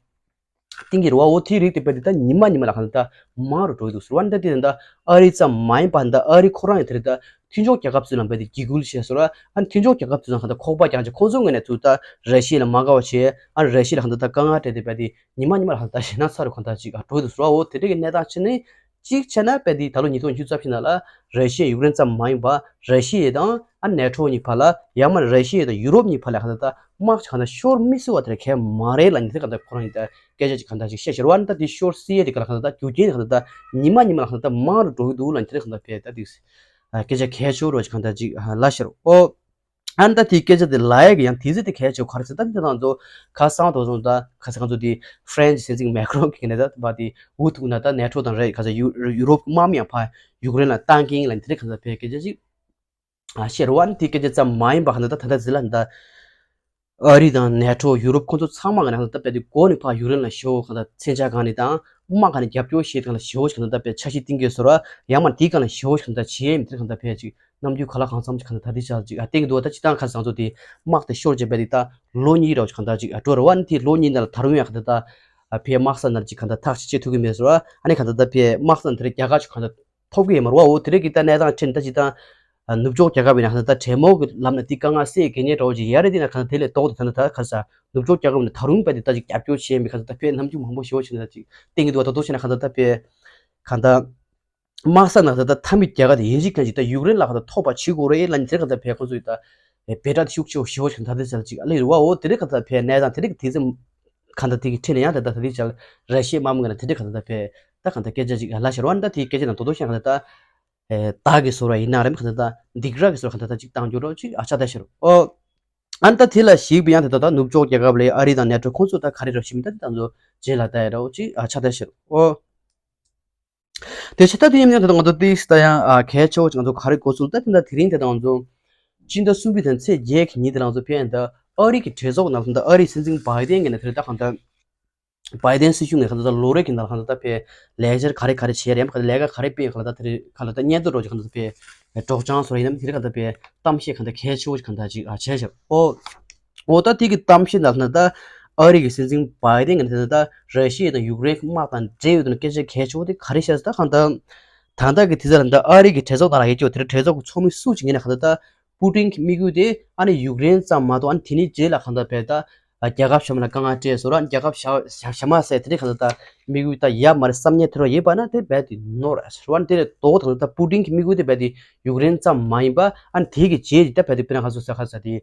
གཏིང་གི་རུ་བ་འོ་དེའི་རིགས་དེ་དཔེ་དེ་ད་ཉི་མ་ཉི་མ་ལ་གང་ལྟར་ད་མང་རུ་འགྲོ་གི་འདུག་ཟེར་བ་འདི་དེ་ད་ཨ་རི་ཙམ་མ་ཡིན་པ་ད་ཨ་རི་ཁོ་རང་ཡི་དེ་རེད་ད་མཐུན་ཕྱོགས་རྒྱལ་ཁབ་ཚོའི་ནང་དཔེ་དེ་འཇིགས་སྐུལ་བྱས་ཟེར་བ་ཨ་མཐུན་ཕྱོགས་རྒྱལ་ཁབ་ཚོའི་ནང་གང་ལྟར་ཁོག་པ་རྒྱག་ཆེད་ཁོང་ཚོ་ངོས་ནས་ཚུར་ད་ར་ཤི་ཡ་ལ་མ་དགའ་བ་བྱས་ཨ་ར་ཤི་ཡ་ལ་གང་ལྟར་ད་དཀའ་ངལ་སྤྲད་དེ་དཔེ་དེ་ཉི་མ་ཉི་མ་ལ་གང་ལྟར་ཞེད་སྣང་ཚ་རུ་གང་ལྟར་ཅིག་འགྲོ་གི་འདུག་ཟེར་བ་འོ་དེ་འདྲ་གི་གནས་སྟངས་ཕྱིན་ནས། གཅིག་བྱས་ན་དཔེ་དེ་ད་ལོ་ཉིས་སྟོང་བཅུ་རྩ་བཞི་ནང་ལ་ར་ཤི་ཡ་ཡུཀ་རེན་ཙམ་མ་ཡིན་པར་ར་ཤི་ཡ་དང་ཨ་ནེ་ཊོ་གཉིས་བར་ལ་ཡང་མ་ར་ཤི་ཡ་དང་ཡུ་རོབ་གཉིས་བར་ལ་གང་ལྟར་ད་དམག་གང་ལྟར་ཤོར་མི་སྲིད་པ་དེ་གལ་མ་རེད་ལབ་ནས་དེ་གང་ལྟར་ཁོ་རང་གིས་ད་སྐད་ཆ་ཅིག་གང་ལྟར་ཅིག་བཤད་ཤར་བ་ནི་ད་དེ་ཤོར་སྲིད་ཡས་དེ་ག་ལ་གང་ལྟར་ད་རྒྱུ་རྐྱེན་དེ་གང་ལྟར་ད་ཉི་མ་ཉི་མ་ལ་གང་ལྟར་མང་རུ་འགྲོ་གི་འདུག་ལབ་ནས་དེ་གང་ལྟར་བས་ད་དེ་སྐད་ཆ་གལ་ཆེ་བོ་རོ་ཅིག་གང་ལྟར་ཅིག་ལབ་ཤར་ཨོ། ཨ་ནི་ད་དེའི་སྐད་ཆ་དེ་ལབ་ཡས་ཀྱི་ཡང་དེ་ཚོ་དེ་གལ་ཆེ་བ་ག་རེ་ཟེར་ད་དེ་ང་ཚོ་ཁ་སང་དོ་སོང་ད་ཁ་སང་ང་ཚོ་དེ་ཧྥ་རན་སི་སྲིད་འཛིན་མེ་ཁ་རོན་གྱིས་ནས་ད་བ་དེ་འུ་ཐུག་ན་ད་ནེ་ཊོ་དང་རེད་ཁ་ས་ཡུ་ཡུ་རོབ་དམག་མི་ཡང་ཕ་ཡུཀ་རེན་ལ་བཏང་གིན་ལ་དེ་རེད་ག་ས་བས་སྐད་ཆ་ཅིག་ཨ་ཤེར་བ་ནི་དེ་སྐད་ཆ་ཙམ་མ་ཡིན་པ་ག་ན་ད་ད་ད་ཟི་ལ་ད་ཨ་རི་དང་ནེ་ཊོ་ཡུ་རོབ་ཁོང་ཚོ་ཚང་མ་ག་ན་ད་བས་དེ་འགོ་ནས་ཕ་ཡུཀ་རེན་ལ་ཤོག་ག་ད་མཚོན་ཆ་གང་ནས་དང་དམག་ག་ནས་རྒྱབ་སྐྱོར་བྱེད་གང་ལ་ཤོག་ག་ད་བས་འཆར་གཞི་བཏིང་གི་ཟེར་བ་ཡང་མ་དེ་གང་ལ་ཤོག་ག་ད་བྱེད་མི་དེ་གང་ད་བས་ཅིག་རྣམ་འགྱུར་ག་ལ་གང་འཚམ་ཅིག་གང་ལྟར་ད་དེ་ཆ་ཅིག་ཨ་བསྟན་གྱི་འདུག་ད་སྤྱི་བཏང་ཁ་སང་ཚོ་དེ་དམག་དེ་ཤོར་བྱས་པ་དེ་ད་ལོ་གཉིས་རོགས་ཅིག་གང་ལྟར་ཅིག་ཨ་འགྲོ་ར་བ་ནི་དེ་ལོ་གཉིས་ནང་ལ་ད་རུང་ཡང་གང་ལྟར་ད་ཨ་ཕའི་དམག་ས་ནར་ཅིག་གང་ལྟར་ཐག་ཅིག་བཅད་ཐུབ་ཀྱི་མེད་ཟེར་བ་ཨ་ནི་གང་ལྟར་ད་ཕའི་དམག་ས་ནར་རྒྱ་གར་ཅིག་གང་ལྟར་ཐོབ་ཀྱི་ཡོད་མ་རེད་བ། འོ་དེ་རིགས་ཀྱི་ད་གནས་སྟངས་ཁྲིད་ད་སྤྱི་བཏང་ནུབ་ཕྱོགས་རྒྱལ་ཁབ་ཡིན་ན་གང་ལྟར་ད་གྲོས་མོལ་གྱི་ལམ་ནས་དེ་དཀའ་ངལ་སེལ་དགོས་ངེས་འདྲ་བོ་ཅིག་ཡ་རེད་དེ་ན་གང་ལྟར་དེ་ལས་ལྡོག་ཏུ་ད་ལྟ་ད་ག་ས་ནུབ་ཕྱོགས་རྒྱལ་ཁབ་ནས་ད་རུང་དཔེ་དེ་ད་ཅིག་རྒྱབ་སྐྱོར་བྱེད་མི་གང་ལྟར་ད་ཕའི་རྣམ་འགྱུར་མང་པོ་ཞེ་པོ་ཅིག་ད་ཅིག་བསྟན་གྱི་འདུག་ད་དོ་ཞེ་ན་གང་ལྟར་ད་ཕའི་གང་ལྟར། དམག་ས་ནང་ད་ལྟ་མཐའ་མི་རྒྱལ་ཁབ་དེ་ཡིན་གཅིག་མཁན་གཅིག་ད་ཡུཀ་རེན་ལ་ག་ད་ཐོབ་པ་བྱེད་དགོས་རེད་ལ་ནི་དེ་ག་ད་བས་ཁོང་ཚོས་ད་བེ་ཏྲ་དེ་ཤུགས་ཆེ་བོ་ཞེ་བོ་ཞིག་ད་དེ་ཚར་ཅིག་ཨ་ལེ་རུ་བ་འོ་དེ་རེད་ག་ད་བས་གནས་སྟངས་དེ་རིགས་དེ་ཚེ་ག་ད་དེ་གི་ཁྲིད་ནས་ཡང་ད་ད་དེ་ཚར་ར་ཤི་ཡའི་དམག་མི་ག་ན་དེ་རིགས་ག་ད་ད་བས་ད་ག་ད་སྐད་ཆ་ཅིག་ལ་ཤར་བ་ནི་ད་དེའི་སྐད་ཆ་ནང་དོ་དོ་ཤེས་ག་ད་ད་བདག་གི་ཟོར་བ་ཡིན་ན་རེམ་ག་ད་ད་སྡིག་ར་གི་ཟོར་ག་ད་ད་ཅིག་བཏང་རྒྱུ་རོ་ཅིག་ཨ་ཆ་ད་ཤར་འོ། ཨ་ནི་ད་དེ་ལ་གཞིགས་པ་ཡང་ད་ད་ད་ནུབ་ཕྱོགས་རྒྱལ་ཁབ་ལས་ཨ་རི་དང་ནེ་ཊོ་ཁོང་ཚོ་ད་ག་རེ་རོ་ཞིག་མི་ད་དེ་ད་ཚོ་རྗེས་ལ་ད་ཡ་རོ་ཅིག་ཨ་ཆ་ད་ཤར་འོ། དེ་ཕྱི་ད་དེ་ཡིན་ན་ད་ང་ཚོ་ཏིས་ད་ཡང་ཨ་གལ་ཆེ་བོ་ཅིག་ང་ཚོ་ག་རེ་གོ་ཚུལ་ད་དེ་འདྲ་དེ་རིང་དེ་ད་ང་ཚོ་སྤྱི་ཟླ་གསུམ་པའི་དང་ཚེས་བརྒྱད་ཀྱི་ཉིན་དེ་ང་ཚོ་ཕན་ད་ཨ་རི་གི་གྲོས་ཚོགས་ནང་ད་ཨ་རི་སྲིད་འཛིན་བྷའི་ཏན་གྱི་ནས་དེ་ད་གང་ད་བྷའི་ཏན་སྲིད་གཞུང་ནས་གང་ད་ལོ་རེ་གི་ནང་གང་ད་ཕེ་ལས་འཆར་ག་རེ་ག་རེ་བྱས་རེད་གང་ད་ལས་ཀ་ག་རེ་སྤེལ་གང་ད་དེ་རེད་གང་ད་སྙན་ཐོ་རོགས་ཀྱི་གང་ད་ཕེ་སྒྲོག་སྦྱང་སོགས་ཡིན་ནམ་དེ་རེད་གང་ད་ཕེ་གཏམ་བཤད་གང་ད་གལ་ཆེ་བོ་གང་ད་ཅིག་ཨ་བྱས་ཤག་ཨོ། འོ་ད་དེ་གི་གཏམ་བཤད་ནང་ན་ད་ཨ་རི་གི་སྲིད་འཛིན་བྷའི་ཏན་གྱིས་ད་ར་ཤི་ཡ་དང་ཡུཀ་རེན་དམག་དང་འབྲེལ་ཡོད་དུ་སྐད་ཆ་གལ་ཆེ་བོ་དེ་ག་རེ་བཤད་ཟེར་ད་གང་ལྟར། ད་ལྟ་གི་དུས་ཚོད་ལ་ད་ཨ་རི་གི་གྲོས་ཚོགས་ནང་ལ་ཡོད་ཀྱི་དེ་གྲོས་ཚོགས་ཀྱི་ཚོགས་མི་སུ་ཅིག་ཡིན་ན་གང་ལྟར་ད་པུ་ཏིན་གྱི་དམིགས་ཡུལ་དེ་ཨ་ནི་ཡུཀ་རེན་ཙམ་མ་གཏོགས་ཨ་ནི་དེ་ནི་རྗེས་ལ་གང་ལྟར་བས་ད་རྒྱལ་ཁབ་གཞན་པ་ལ་དཀའ་ངལ་སྤྲད་ཟེར་ར་རྒྱལ་ཁབ་གཞན་པ་ཟེར་དེ་འདྲ་གང་ལྟར་ད་དམིགས་ཡུལ་ད་ཡ་མ་རེད་བསམ་ཉེ་དེ་རོ་ཡོད་པ་ན་དེ་རྦད་དེ་ནོར་ཟེར་བ་ནི་དེ་ལས་ལྡོག་ད་གང་ལྟར་ད་པུ་ཏིན་གྱི་དམིགས་ཡུལ་དེ་རྦད་དེ་ཡུཀ་རེན་ཙམ་མ་ཡིན་པ་ཨ་ནི་དེ་གི་རྗེས་དེ་ད་རྦད་དེ་དཔེར་ན་ཁ་སོ་ས་ཁ་ས་དེ།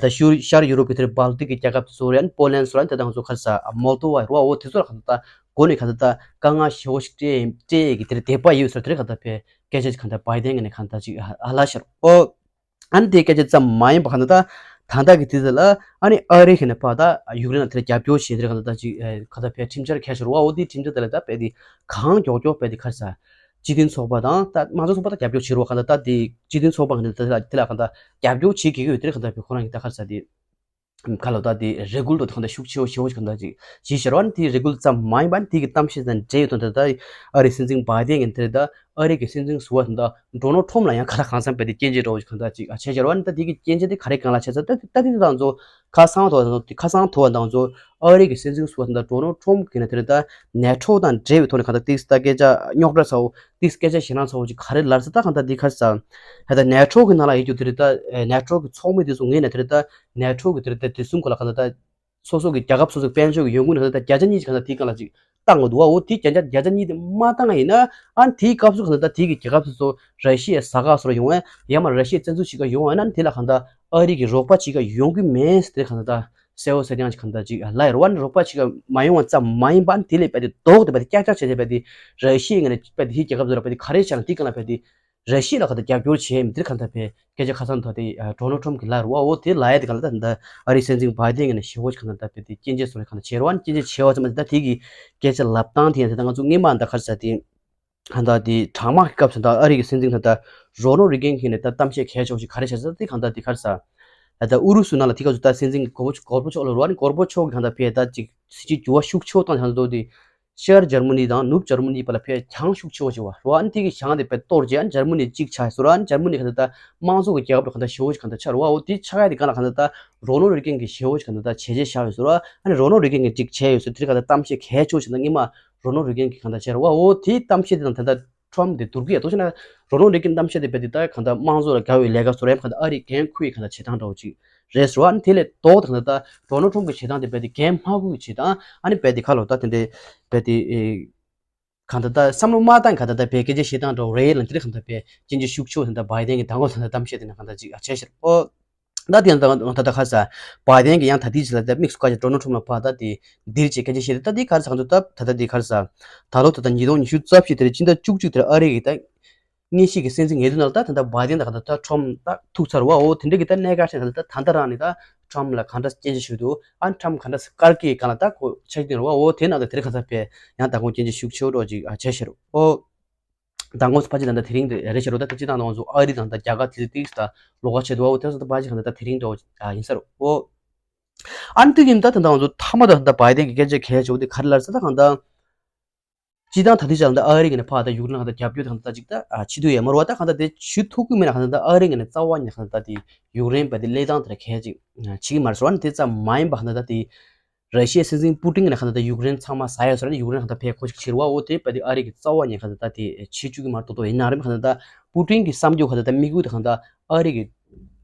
ད་ཤུ་ཤར་ཡུ་རོབ་ཀྱི་དེར་སྦལ་ཏིག་གི་རྒྱལ་ཁབ་དེ་ཚོ་རེད། ཨ་ནི་པོ་ལན་སོ་ར་དེ་དང་ཚོ་ཁར་ས་མོལ་ཏོ་བ་རོ་འོ་དེ་ཚོ་ལ་ག་ད་ད་གོ་ནས་ག་ད་ད་དཀའ་ངལ་ཞེ་བོ་ཞིག་སྤྲད་སྤྲད་ཀྱི་དེར་དད་པ་ཡོད་ཟེར་དེར་ག་ད་ཕེ་སྐད་ཆ་ག་ད་བྷའི་ཏན་གྱི་ནས་ག་ད་ཅིག་ཨ་ལ་ཤར་ཨོ། ཨ་ནི་དེ་སྐད་ཆ་ཙམ་མ་ཡིན་པ་ག་ད་ད་ད་ད་གི་དུས་ཚོད་ལ་ཨ་ནི་ཨ་རི་གི་ནས་ཕ་ད་ཡུཀ་རེན་ལ་དེར་རྒྱབ་སྐྱོར་བྱེད་དེར་ག་ད་ད་ཅིག་ག་ད་ཕེ་ཁྲིམས་འཆར་ཁས་ཤོར་བ་འོ་དེ་ཁྲིམས་འཆར་དེ་ལ་ད་ཕེ་དེ་གང་མགྱོགས་མགྱོགས་ཕེ་དེ་ཁར་ས། སྤྱི་མཐུན་ཚོགས་པ་དང་ད་དམངས་གཙོ་ཚོགས་པ་ད་རྒྱབ་སྐྱོར་བྱེད་རོགས་གང་ལྟར་ད་དེ་སྤྱི་མཐུན་ཚོགས་པ་གང་ལྟར་དེ་ལ་དེ་ལ་གང་ལྟར་རྒྱབ་སྐྱོར་བྱེད་དགོས་ཀྱི་ཡོད་དེ་གང་ལྟར་བས་ཁོ་རང་གི་ད་ག་རེ་ཟེར་དེ་ག་ལ་ད་དེ་རེ་སྐུལ་དོ་དེ་གང་ལྟར་ཤུགས་ཆེ་བོ་ཞེ་བོ་ཞིག་གང་ལྟར་ཅིག་བྱེད་ཤར་བ་ནི་དེའི་རེ་སྐུལ་ཙམ་མ་ཡིན་པ་ནི་དེ་གི་གཏམ་བཤད་དང་འབྲེལ་ཡོད་དོན་དེ་ད་ཨ་རིའི་སྲིད་འཛིན་བྷའི་ཏན་གྱིས་དེ་ད་ཨ་རི་གི་སྲིད་འཛིན་ཟུར་པ་དེ་ད་ཌོ་ནལ་ཊམ་ལ་ཡང་ག་ལ་གང་འཚམ་བས་དེ་སྐྱོན་བརྗོད་འདྲ་བོ་ཞིག་གང་ལྟར་ཅིག་བྱེད་ཤར་བ་ནི་ད་དེ་གི་སྐྱོན་བརྗོད་དེ་ག་རེ་གང་ལ་བྱས་ཚར་ད་ད་དེ་དང་ཚོ་ཁ་སང་ཐོག་ཁ་སང་ཐོག་དང་ཚོ་ཨ་རི་གི་སྲིད་འཛིན་ཟུར་པ་དང་ཌོ་ནལ་ཊམ་གྱིས་ནས་དེ་ལ་ད་ནེ་ཊོ་དང་འབྲེལ་བའི་ཐོག་ནས་གང་ལྟར་ཏིག་ཙམ་སྐད་ཆ་རྙོག་དྲ་ཚ་བོ་ཏིག་ཙམ་སྐད་ཆ་ཞེད་སྣང་ཚ་བོ་ཅིག་ག་རེ་ལབ་ཟེར་ད་གང་ལྟར་འདི་ག་རེ་ཟེར། ཧེ་ད་ནེ་ཊོ་གི་ནང་ལ་ཡོད་རྒྱུ་དེ་རེད་ད་ནེ་ཊོ་གི་ཚོགས་མི་དེ་ཚོ་ངོས་ནས་དེ་རེད་ད་ནེ་ཊོ་གི་དེ་རེད་ད་དེ་གསུམ་ག་ལ་གང་ལྟར་ད་སོ་སོ་གི་རྒྱལ་ཁབ་སོ་སོའི་དཔལ་འབྱོར་གྱི་ཡོང་སྒོ་ནང་ལ་ད་བརྒྱ་ཆ་གཉིས་ཀྱི་གང་ལྟར་དེའི་སྒང་ལ་ཅིག་བཏང་དགོས་འདུག་བ། འོ་དེ་བརྒྱ་ཆ་བརྒྱ་ཆ་གཉིས་དེ་མ་བཏང་ཡིན་ན་ཨ་ནི་དེའི་སྐབས་སུ་གང་ལྟར་ད་དེའི་གི་རྒྱལ་ཁབ་སོ་སོ་ར་ཤི་ཡའི་ཟ་ཁང་སོ་ར་ཡོང་བས་ཡང་མ་ར་ཤི་ཡའི་བཙན་འཛུལ་བྱེད་ག་ཡོང་བ་ཡིན་ན་དེ་ལ་གང་ལྟར་ཨ་རི་གི་རོགས་པ་བྱེད་ག་ཡོང་གི་མེད་ཟེར་གང་ལྟར་ད། གསལ་བོ་གསལ་རྐྱང་ཅིག་གང་ལྟར་ཅིག་ལབ་ཡོད་རེད་བ། ཨ་ནི་རོགས་པ་ཅིག་མ་ཡོང་བ་ཙམ་མ་ཡིན་པ། ཨ་ནི་དེ་ལས་རྦད་དེ་ལྡོག་སྟེ་རྦད་དེ་ཀྱག་ཀྱག་བྱས་བྱས་རྦད་དེ་ར་ཤི་ཡ་ངོས་ནས་རྦད་དེ་དེའི་རྒྱལ་ཁབ་ཚོ་ལ་རྦད་དེ་ག་རེ་བྱས་ན་དེ་གང་ལ་རྦད་དེ་ར་ཤི་ཡ་ལ་གང་ལྟར་རྒྱབ་སྐྱོར་བྱས་མི་དེར་གང་ལྟར་རྦད་སྐད་ཆ་ཁ་སང་ད་དེ་ཌོ་ནལ་ཊམ་གྱིས་ལབ་ཡོད་རེད་བ། འོ་དེ་ལབ་ཡ་དེ་གང་ལྟར་ད་ཨ་རིའི་སྲིད་འཛིན་བྷའི་ཌེན་ངོས་ནས་ཞེ་པོ་ཅིག་གང་ལྟར་ད་རྦད་དེ་སྐྱོན་བརྗོད་བཟོ་འདྲ་གང་ལྟར་བྱས་རེད་བ། ཨ་ནི་སྐྱོན་བརྗོད་བྱས་པ་ཙམ་མ་ཟད་ད་དེ་གི་སྐད་ཆ་ལབ་སྟངས་དེ་ཡང་དེ་ད་ང་ཚོ་སྔོན་མ་ད་ག་རེ་ཟེར་དེ། གང་ལྟར་དེ་གྲང་དམག་གི་སྐབས་སུ་ད་ཨ་རི་གི་སྲིད་འཛིན་ད་ལྟ་རོ་ནལ་རེ་གན་གྱིས་ནས་ད་གཏམ་བཤད་གལ་ཆེ་བོ་ཞིག་ག་རེ་བྱས་ཟེར་ན་དེ་གང་ལྟར་དེ་ག་རེ་ཟེར། ད་ལྟ་ཨུ་རུ་སུ་ནང་ལ་དེ་སྐབས་སུ་ད་སྲིད་འཛིན་གྱི་གོར་པ་གོར་པ་ཆོག་ལ་རོ་ཨ་ནི་གོར་པ་ཆོག་གིས་གང་ལྟར་ཕེ་ད་ཅིག་སྲིད་ཇུས་འགྱུར་བ་ཤུགས་ཆེ་བོ་བཏང་གང་ལྟར་དེ་ཤར་འཇར་མ་ནི་དང་ནུབ་འཇར་མ་ནི་བར་ལ་ཕེ་གྱང་ཤུགས་ཆེ་བོ་ཞིག་བ་རོ་ཨ་ནི་དེ་གི་གྱང་དེ་ཕེ་གཏོར་རྗེས་ཨ་ནི་འཇར་མ་ནི་གཅིག་ཆགས་སོ་རོ་ཨ་ནི་འཇར་མ་ནི་གང་ལྟར་ད་དམངས་གཙོ་གི་རྒྱལ་ཁབ་ལ་གང་ལྟར་ཞེ་བོ་ཞིག་གང་ལྟར་ཆགས་རོ་བ། འོ་དེ་ཆགས་ཡ་དེ་གང་ལ་གང་ལྟར་ད་རོ་ནལ་རེ་གན་གྱིས་ཞེ་བོ་ཞིག་གང་ལྟར་ད་བྱས་རྗེས་བཞག་ཡོད་སོ་རོ་ཨ་ནི་རོ་ནལ་རེ་གན་གྱིས་གཅིག་བྱས་ཡོད་སོ་དེ་གང་ལྟར་གཏམ་བཤད་གལ་ཆེ་བོ་ཞིག་ད་སྔོན་མ་རོ་ནལ་རེ་གན་གྱིས་གང་ལྟར་བྱས་རེད་བ། འོ་དེའི་གཏམ་བཤད་དེ་དང་ད་ལྟ་ཊམ་དེ་བསྡུར་གྱི་ཡ་ཏོ་ཞེ་ན། རོ་ནལ་རེ་གན་གཏམ་བཤད་དེ་རྦད་དེ་ད་གང་ལྟར་དམངས་གཙོ་ལ་དགའ་བའི་ལས་ཀ་བཟོ་ར་ཡ་གང་ལྟར་ཨ་རིའི་འགན་ཁུར་ཡི་གང་ལྟར་བྱེད་སྟངས་འདྲ་བོ་ཅིག་རེད་ཟེར་བ། ཨ་ནི་དེ་ལས་ལྡོག་ད་གང་ལྟར་ད་ཌོ་ནལ་ཊམ་གྱི་བྱེད་སྟངས་དེ་རྦད་དེ་འགན་མ་ཁུར་གྱི་བྱེད་སྟངས། ཨ་ནི་རྦད་དེ་ཁ་ལོ་ད་དེ་འདྲའི་རྦད་དེ་ཨེ་གང་ལྟར་ད་བསམ་བློ་མ་བཏང་གང་ལྟར་ད་རྦད་སྐད་ཆ་བཤད་སྟངས་འདྲ་བོ་རེད་ལ། དེ་རིང་གང་ལྟར་རྦད་སྐྱོན་བརྗོད་ཤུགས་ཆེ་བོ་དེ་འདྲ་བྷའི་ཌེན་གྱིས་མདང་དགོང་ད་ལྟ་གཏམ་བཤད་དེ་ནང་གང་ལྟར་ཅིག་ཨ་བྱས་ཤག་ཨོ། ད་དེ་ཡང་ད་ད་ད་ག་རེ་ཟེར། བྷའི་ཌེན་གྱིས་ཡང་ད་ལྟའི་ཆ་ལ་ད་དམིགས་སུ་བཀར་ཅིག་ཌོ་ནལ་ཊམ་ལ་ཕར་ད་དེ་འདིར་ཅིག་སྐད་ཆ་བཤད་དེ་ད་དེ་ག་རེ་ཟེར་གང་ཚོ་ད་ད་ད་དེ་ག་རེ་ཟེར། ད་ལོ་ད་ལྟ་ཉིས་སྟོང་ཉི་ཤུ་རྩ་བཞི་དེར་སྤྱི་ཟླ་བཅུ་གཅིག་དེར་ཨ་རི་གི་ད་དངོས་གཞི་གི་སྲིད་འཛིན་འོས་བསྡུ་ནང་ལ་ད་ད་ལྟ་བྷའི་ཌེན་ད་ག་ད་ད་ཊམ་ད་ཐུག་ཚར་བ། འོ་དེ་འདྲ་གི་ད་གནད་འགག་ཆེན་ག་ད་ད་ད་ད་རང་ནས་ད་ཊམ་ལ་གང་འདྲ་སྐྱོན་བརྗོད་ཞུ་འདུག་ཨ་ཊམ་གང་འདྲ་དཀར་གྱི་སྒང་ལ་ད་ཁོ་ཆགས་ཀྱི་རེད་བ། འོ་དེ་ནང་ད་དེར་ག་ད་ཕེ་ཡང་ད་ཁོང་སྐྱོན་བརྗོད་ཤུགས་ཆེ་བོ་འདྲ་ཅིག་ཨ་བྱས་ཤག་རོ། འོ། མདང་དགོང་ཕལ་ཆེར་ད་ལྟ་དེ་རིང་དེ་རེད་ཤག་རོ། ད་སྤྱིར་བཏང་ང་ཚོ་ཨ་རི་དང་ད་རྒྱ་གར་དེ་ཚོ་ཏིག་ད་ལོགས་ཀ་བྱེད་འདུག་བ། འོ་དེ་ཚོ་ད་ཕལ་ཆེར་གང་ལྟར་ད་དེ་རིང་འདྲ་བོ་ཡིན་ས་རེད། འོ། ཨ་ནི་དེ་ཡིན་ད་ད་ང་ཚོ་མཐའ་མ་ད་ད་བྷའི་ཌེན་གྱི་སྐད་ཆ་གལ་ཆེ་བོ་དེ་ག་རེ་ལབ་ཟེར་ད་གང་ལྟར། སྤྱིར་བཏང་ད་ལྟའི་ཆ་ལ་ད་ཨ་རི་གི་ནས་ཕར་ད་ཡུཀ་རེན་ལ་གང་ལྟར་རྒྱབ་སྐྱོར་དེ་གང་ལྟར་ད་ཅིག་ད་བྱེད་ཐུབ་ཡོད་མ་རེད་བ། ད་གང་ལྟར་དེ་བྱེད་ཐུབ་ཀྱི་མེད་ན་གང་ལྟར་ད་ཨ་རི་གི་ནས་རྩ་བ་ཉིད་ནས་གང་ལྟར་ད་དེ་ཡུཀ་རེན་བ་དེ་གླེང་སྟངས་དེ་ལ་གལ་ཆེ་ཅིག་བྱེད་ཀྱི་མ་རེད་ཟེར་བ། ཨ་ནི་དེ་ཙམ་མ་ཡིན་པ་གང་ལྟར་ད་དེ། ར་ཤི་ཡའི་སྲིད་འཛིན་པུ་ཏིན་གྱིས་གང་ལྟར་ད་ཡུཀ་རེན་ཚང་མ་ཟ་ཡ་བཟོ་ར་ནི་ཡུཀ་རེན་གང་ལྟར་ཕར་ཁོ་ཅིག་ཕྱིར་བ། འོ་དེ་རྦད་དེ་ཨ་རི་གིས་རྩ་བ་ཉིད་ནས་གང་ལྟར་ད་དེ་བྱེད་བཅུག་གི་མ་རེད་མདོག་མདོག་ཡིན་ན་རེད། གང་ལྟར་ད་པུ་ཏིན་གྱི་བསམ་རྒྱུ་གང་ལྟར་ད་དམིགས་ཡུལ་དེ་གང་ལྟར་ཨ་རི་གིས་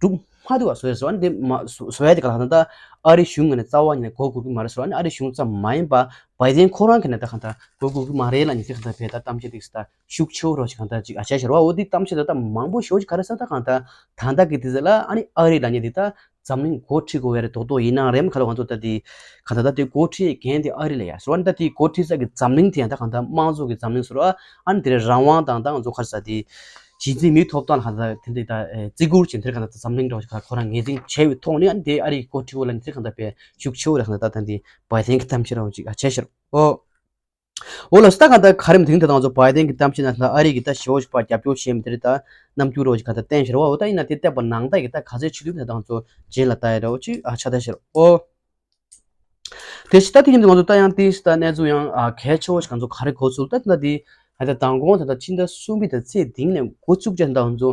སྒྲུབ་མ་ཐུབ་པ་བཟོ་ཡ་བཟོ་བ་ནི་དེ་མ་བཟོ་བཟོ་ཡ་དེ་གང་ལྟར་ད་ཨ་རི་གཞུང་ངོས་ནས་རྩ་བ་ཉིད་ནས་མགོ་སྒུར་གྱི་མ་རེད་བཟོ་བ་ནི། ཨ་རི་གཞུང་ཙམ་མ་ཡིན་པ་བྷའི་ཌེན་ཁོ་རང་གིས་ནས་ད་གང་ལྟར་མགོ་སྒུར་གྱི་མ་རེད་ལབ་ནས་དེ་གང་ལྟར་ཕར་ད་གཏམ་བཤད་དེ་ད་ཤུགས་ཆེ་བོ་རོ་ཞིག་གང་ལྟར་ཅིག་ཨ་བྱས་ཤག་རོ། འོ་དེ་གཏམ་བཤད་ད་ད་མང་པོ་ཞེ་པོ་ཅིག་ག་རེ་ཟེར་ད་གང་ལྟར་ད་ལྟ་གི་དུས་ཚོད་ལ་ཨ་ནི་ཨ་རི་ལབ་མཁན་དེ་ད་འཛམ་གླིང་འགོ་ཁྲིད་དགོས་ཡ་རེད་མདོག་མདོག་ཡིན་ན་རེད། མ་ཁ་ལ་ང་ཚོ་ད་དེ་གང་ལྟར་ད་དེ་འགོ་ཁྲིད་འགན་དེ་ཨ་རི་ལ་ཡ་ཟེར་བ་ནི། ད་དེ་འགོ་ཁྲིད་ས་གི་འཛམ་གླིང་དེ་ཡང་ད་གང་ལྟར་དམངས་གཙོ་གི་འཛམ་གླིང་ཟེར་བ། ཨ་ནི་དེ་རེད་རང་དབང་དང་ད་ང་ཚོ་ག་རེ་ཟེར་དེ་གཞི་འཛིན་མིའི་ཐོབ་ཐང་ལ་གང་ལྟར་དེ་འདྲའི་ད་བརྩི་བཀུར་བྱེད་དེ་གང་ལྟར་འཛམ་གླིང་འདྲ་བོ་ཞིག་ཁོ་རང་ངོས་འཛིན་བྱས་པའི་ཐོག་ནས་ཨ་ནི་དེ་ཨ་རི་གི་འགོ་ཁྲིད་འོག་ལ་ནི་དེ་གང་ལྟར་དཔེ་ཤུགས་ཆེ་བོ་ལ་གང་ལྟར་ད་དེ་བྷའི་ཌེན་གྱི་གཏམ་བཤད་འདྲ་བོ་ཅིག་ཨ་བྱས་ཤག་རོ། འོ་ལགས་སོ། ད་གང་ལྟར་ག་རེ་མ་དེང་དེ་ད་ང་ཚོ་བྷའི་ཌེན་གྱི་གཏམ་བཤད་ནང་ལ་ཨ་རི་གིས་ད་ཞེ་པོ་ཞིག་ཕར་རྒྱབ་སྐྱོར་བྱས་མི་དེ་རེད། ད་རྣམ་འགྱུར་རོ་ཞིག་ག་ད་བསྟན་ཤར་བ། འོ་ད་ཡིན་ན་དེ་བལྟས་པ་ནང་ལྟ་ཡི་ད་ག་ཚོད་བྱེད་ཐུབ་ད་ད་ང་ཚོ་རྗེས་ལ་ལྟ་ཡི་འདྲ་བོ་ཅིག་ཨ་ཆགས་ད་ཤར་འོ། དེ་ཕྱི་ད་དེ་ཡིན་དུས་ང་ཚོ་ད་ཡང་དེ་ཕྱི་ད་གནས་ཚུལ་ཡང་ཨ་གལ་ཆེ་བོ་ཞིག་ང་ཚོ་ག་རེ་གོ་ཚུལ་ད་ད་དེ་ད་ད་མདང་དགོང་ད་ད་ཕྱི་ཟླ་གསུམ་པའི་ད་ཚེས་བདུན་ནས་འགོ་བཙུགས་བྱས་ད་ང་ཚོ་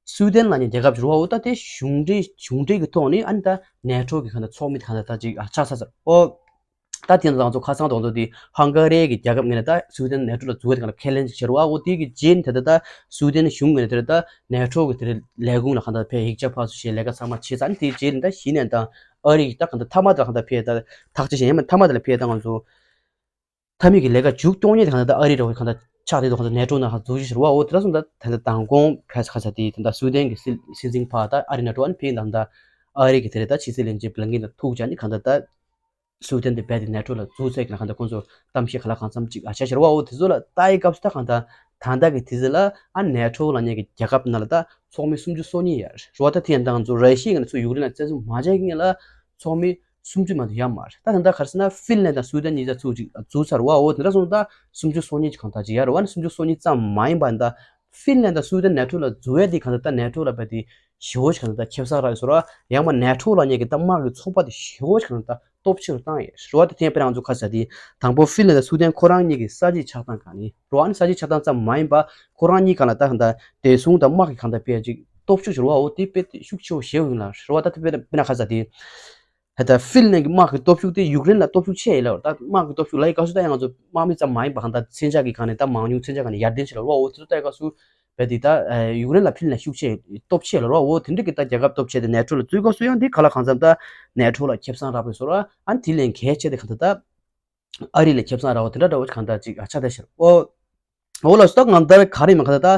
སུའུ་ཏན་ལབ་མཁན་རྒྱལ་ཁབ་ཅིག་རེད་བ། འོ་ད་དེ་གཞུང་འབྲེལ་གཞུང་འབྲེལ་གྱི་ཐོག་ནས་ཨ་ནི་ད་ནེ་ཊོ་གི་གང་ལྟར་ཚོགས་མི་གང་ལྟར་ད་ཅིག་ཨ་ཆགས་ཚར་ཚར་འོ། ད་དེ་ང་ཚོ་ཁ་སང་དང་ཚོ་དེ་ཧང་ག་རི་གི་རྒྱལ་ཁབ་ངོས་ནས་ད་སུའུ་ཏན་ནེ་ཊོ་ལ་འཛུལ་བའི་གང་ལ་ཁས་ལེན་ཅིག་བྱས་རེད་བ། འོ་དེ་གི་རྗེས་ནས་ད་ད་ད་སུའུ་ཏན་གཞུང་ངོས་ནས་ད་ད་ནེ་ཊོ་གི་དེ་ལས་ཁུངས་ལ་གང་ལྟར་ཕར་ཡིག་ཆ་ཕར་ཚུར་བྱས་ལས་ཀ་ཚང་མ་བྱས་ཚར་ནས་དེ་རྗེས་ནས་ད་གཞི་ནས་ད་ཨ་རི་གི་ད་གང་ལྟར་མཐའ་མ་ད་གང་ལྟར་ཕར་ད་ཐག་གཅོད་བྱས་ཡིན་མ་མཐའ་མ་དེ་ལ་ཕར་ད་ང་ཚོ་མཐའ་མའི་གི་ལས་ཀ་མཇུག་སྐྱོང་མཁན་དེ་གང་ལྟར་ད་ཨ་རི་རེད་བ། གང་ལྟར་ཆགས་བསྡད་དུས་གང་ལྟར་ནེ་ཊོ་ནང་ལ་འཛུལ་རྒྱུ་ཞིག་རེད་བ། འོ་དེ་འདྲ་སོང་ད་ད་ལྟ་མདང་དགོང་ཕར་ཁ་ས་དེ་ད་ད་སུའུ་ཏན་གི་སྲིད་སྲིད་འཛིན་ཕར་ད་ཨ་རི་ནང་འགྲོ་བ་ནི་ཕར་ད་ད་ཨ་རི་གི་དེ་རེད་ད་ཕྱི་སྲིད་བློན་ཆེན་བྷི་ལིན་ཀེན་དང་ཐུག་བྱས་ནི་གང་ལྟར་ད། སུའུ་ཏན་དེ་རྦད་དེ་ནེ་ཊོ་ལ་འཛུལ་ཚར་གི་ལ་གང་ལྟར་ཁོང་ཚོ་གཏམ་བཤད་ག་ལ་གང་འཚམ་ཅིག་ཨ་བྱས་ཤག་རེད་བ། འོ་དེ་ཚོ་ལ་ལྟ་ཡི་སྐབས་སུ་ད་གང་ལྟར་ད་ལྟ་གི་དུས་ཚོད་ལ་ཨ་ནེ་ཊོ་ལབ་མཁན་གྱི་རྒྱལ་ཁབ་ནང་ལ་ད་ཚོགས་མི་སུམ་ཅུ་སོ་གཉིས་ཡོད་རེད་བ། ད་དེ་ཡང་ད་ང་ཚོ་ར་ཤི་ཡ་ངོས་ནས་ཚུར་ཡུཀ་རེན་ལ་བཙན་འཛུལ་མ་བྱས་སྔོན་ལ་ཚོགས་མི་སུམ་ཅུ་མ་གཏོགས་ཡོད་མ་རེད། ད་ད་ལྟ་ག་རེ་ཟེར་ན་ཧྥིན་ལན་དང་སུའུ་ཏན་གཉིས་ཆ་ཚུར་ཅིག་འཛུལ་ཚར་བ། འོ་དེ་འདྲ་སོང་ད་སུམ་ཅུ་སོ་གཉིས་ཀྱི་གང་ལྟར་ཅིག་ཡོད་རེད་བ། ཨ་ནི་སུམ་ཅུ་སོ་གཉིས་ཙམ་མ་ཡིན་པ་ད་ཧྥིན་ལན་དང་སུའུ་ཏན་ནེ་ཊོ་ལ་འཛུལ་ཡ་དེ་གང་ལྟར་ད་ནེ་ཊོ་ལ་རྦད་དེ་ཞེ་པོ་ཞིག་གང་ལྟར་ཁེ་བཟང་རག་ཡོད་ཟེར་བ། ཡང་མ་ནེ་ཊོ་ལབ་མཁན་གྱི་ད་དམག་གི་ཚོགས་པ་དེ་ཞེ་པོ་ཞིག་གང་ལྟར་སྟོབས་ཆེ་རུ་བཏང་ཡོད་རེད་བ། དེ་ཐེངས་དཔེར་ན་ང་ཚོ་ཁ་ས་དེ་དང་པོ་ཧྥིན་ལན་དང་སུའུ་ཏན་ཁོ་རང་གཉིས་ཀྱི་གསར་བརྗེ་ཆགས་སྟངས་གང་ནི་རེད་བ། ཨ་ནི་གསར་བརྗེ་ཆགས་སྟངས་ཙམ་མ་ཡིན་པ་ཁོ་རང་གཉིས་གང་ལ་ད་གང་ལྟར་བདེ་སྲུང་དང་དམག་གི་གང་ལྟར་དཔེ་ཅིག་སྟོབས་ཤུགས་ཤིག་རེད་བ། འོ་དེ་དཔེ་ཤུགས་ཆེ་བོ་བཞག་ཡོད་ལ་རེད་བ། ད་དེ་དཔེར་ན་དཔེར་ན་ཁ་ས་དེ་ཧེ་ད་ཧྥིན་ལན་གྱི་དམག་གི་སྟོབས་ཤུགས་དེ་ཡུཀ་རེན་ལ་སྟོབས་ཤུགས་ཆེ་ཡོད་ལ་རེད་བ། ད་དམག་གི་སྟོབས་ཤུགས་ལ་ཡི་ག་སུ་ད་ཡང་ང་ཚོ་དམག་མི་ཙམ་མ་ཡིན་པ་གང་ལྟར་མཚོན་ཆ་གི་གང་ནས་ད་མང་ཉུང་མཚོན་ཆ་གང་ནས་ཡར་ལྡན་ཆེ་ལ་རེད་བ། འོ་དེ་ཚོ་ད་ཡི་ག་སུ་བས་དེ་ད་ཡུཀ་རེན་ལ་ཧྥིན་ལན་ཤུགས་ཆེ་སྟོབས་ཆེ་ལ་རོ། འོ་དེ་འདྲ་གི་ད་རྒྱལ་ཁབ་སྟོབས་ཆེ་དེ་ནེ་ཊོ་ལ་བཙུགས་སྐབས་སུ་ཡང་དེ་ག་ལ་གང་འཚམ་ད་ནེ་ཊོ་ལ་ཁེ་བཟང་རག་པའི་བཟོ་འདྲ། ཨ་ནི་དེ་ལས་གལ་ཆེ་དེ་གང་ལྟར་ད་ཨ་རི་ལ་ཁེ་བཟང་རག་པ་དེ་འདྲ་འདྲ་བོ་གང་ལྟར་ཅིག་ཨ་ཆགས་བསྡད་ཤག་འོ། འོ་ལགས་སོ། ད་གང་ལྟར་ག་རེ་མ་གང་ལྟར་ད་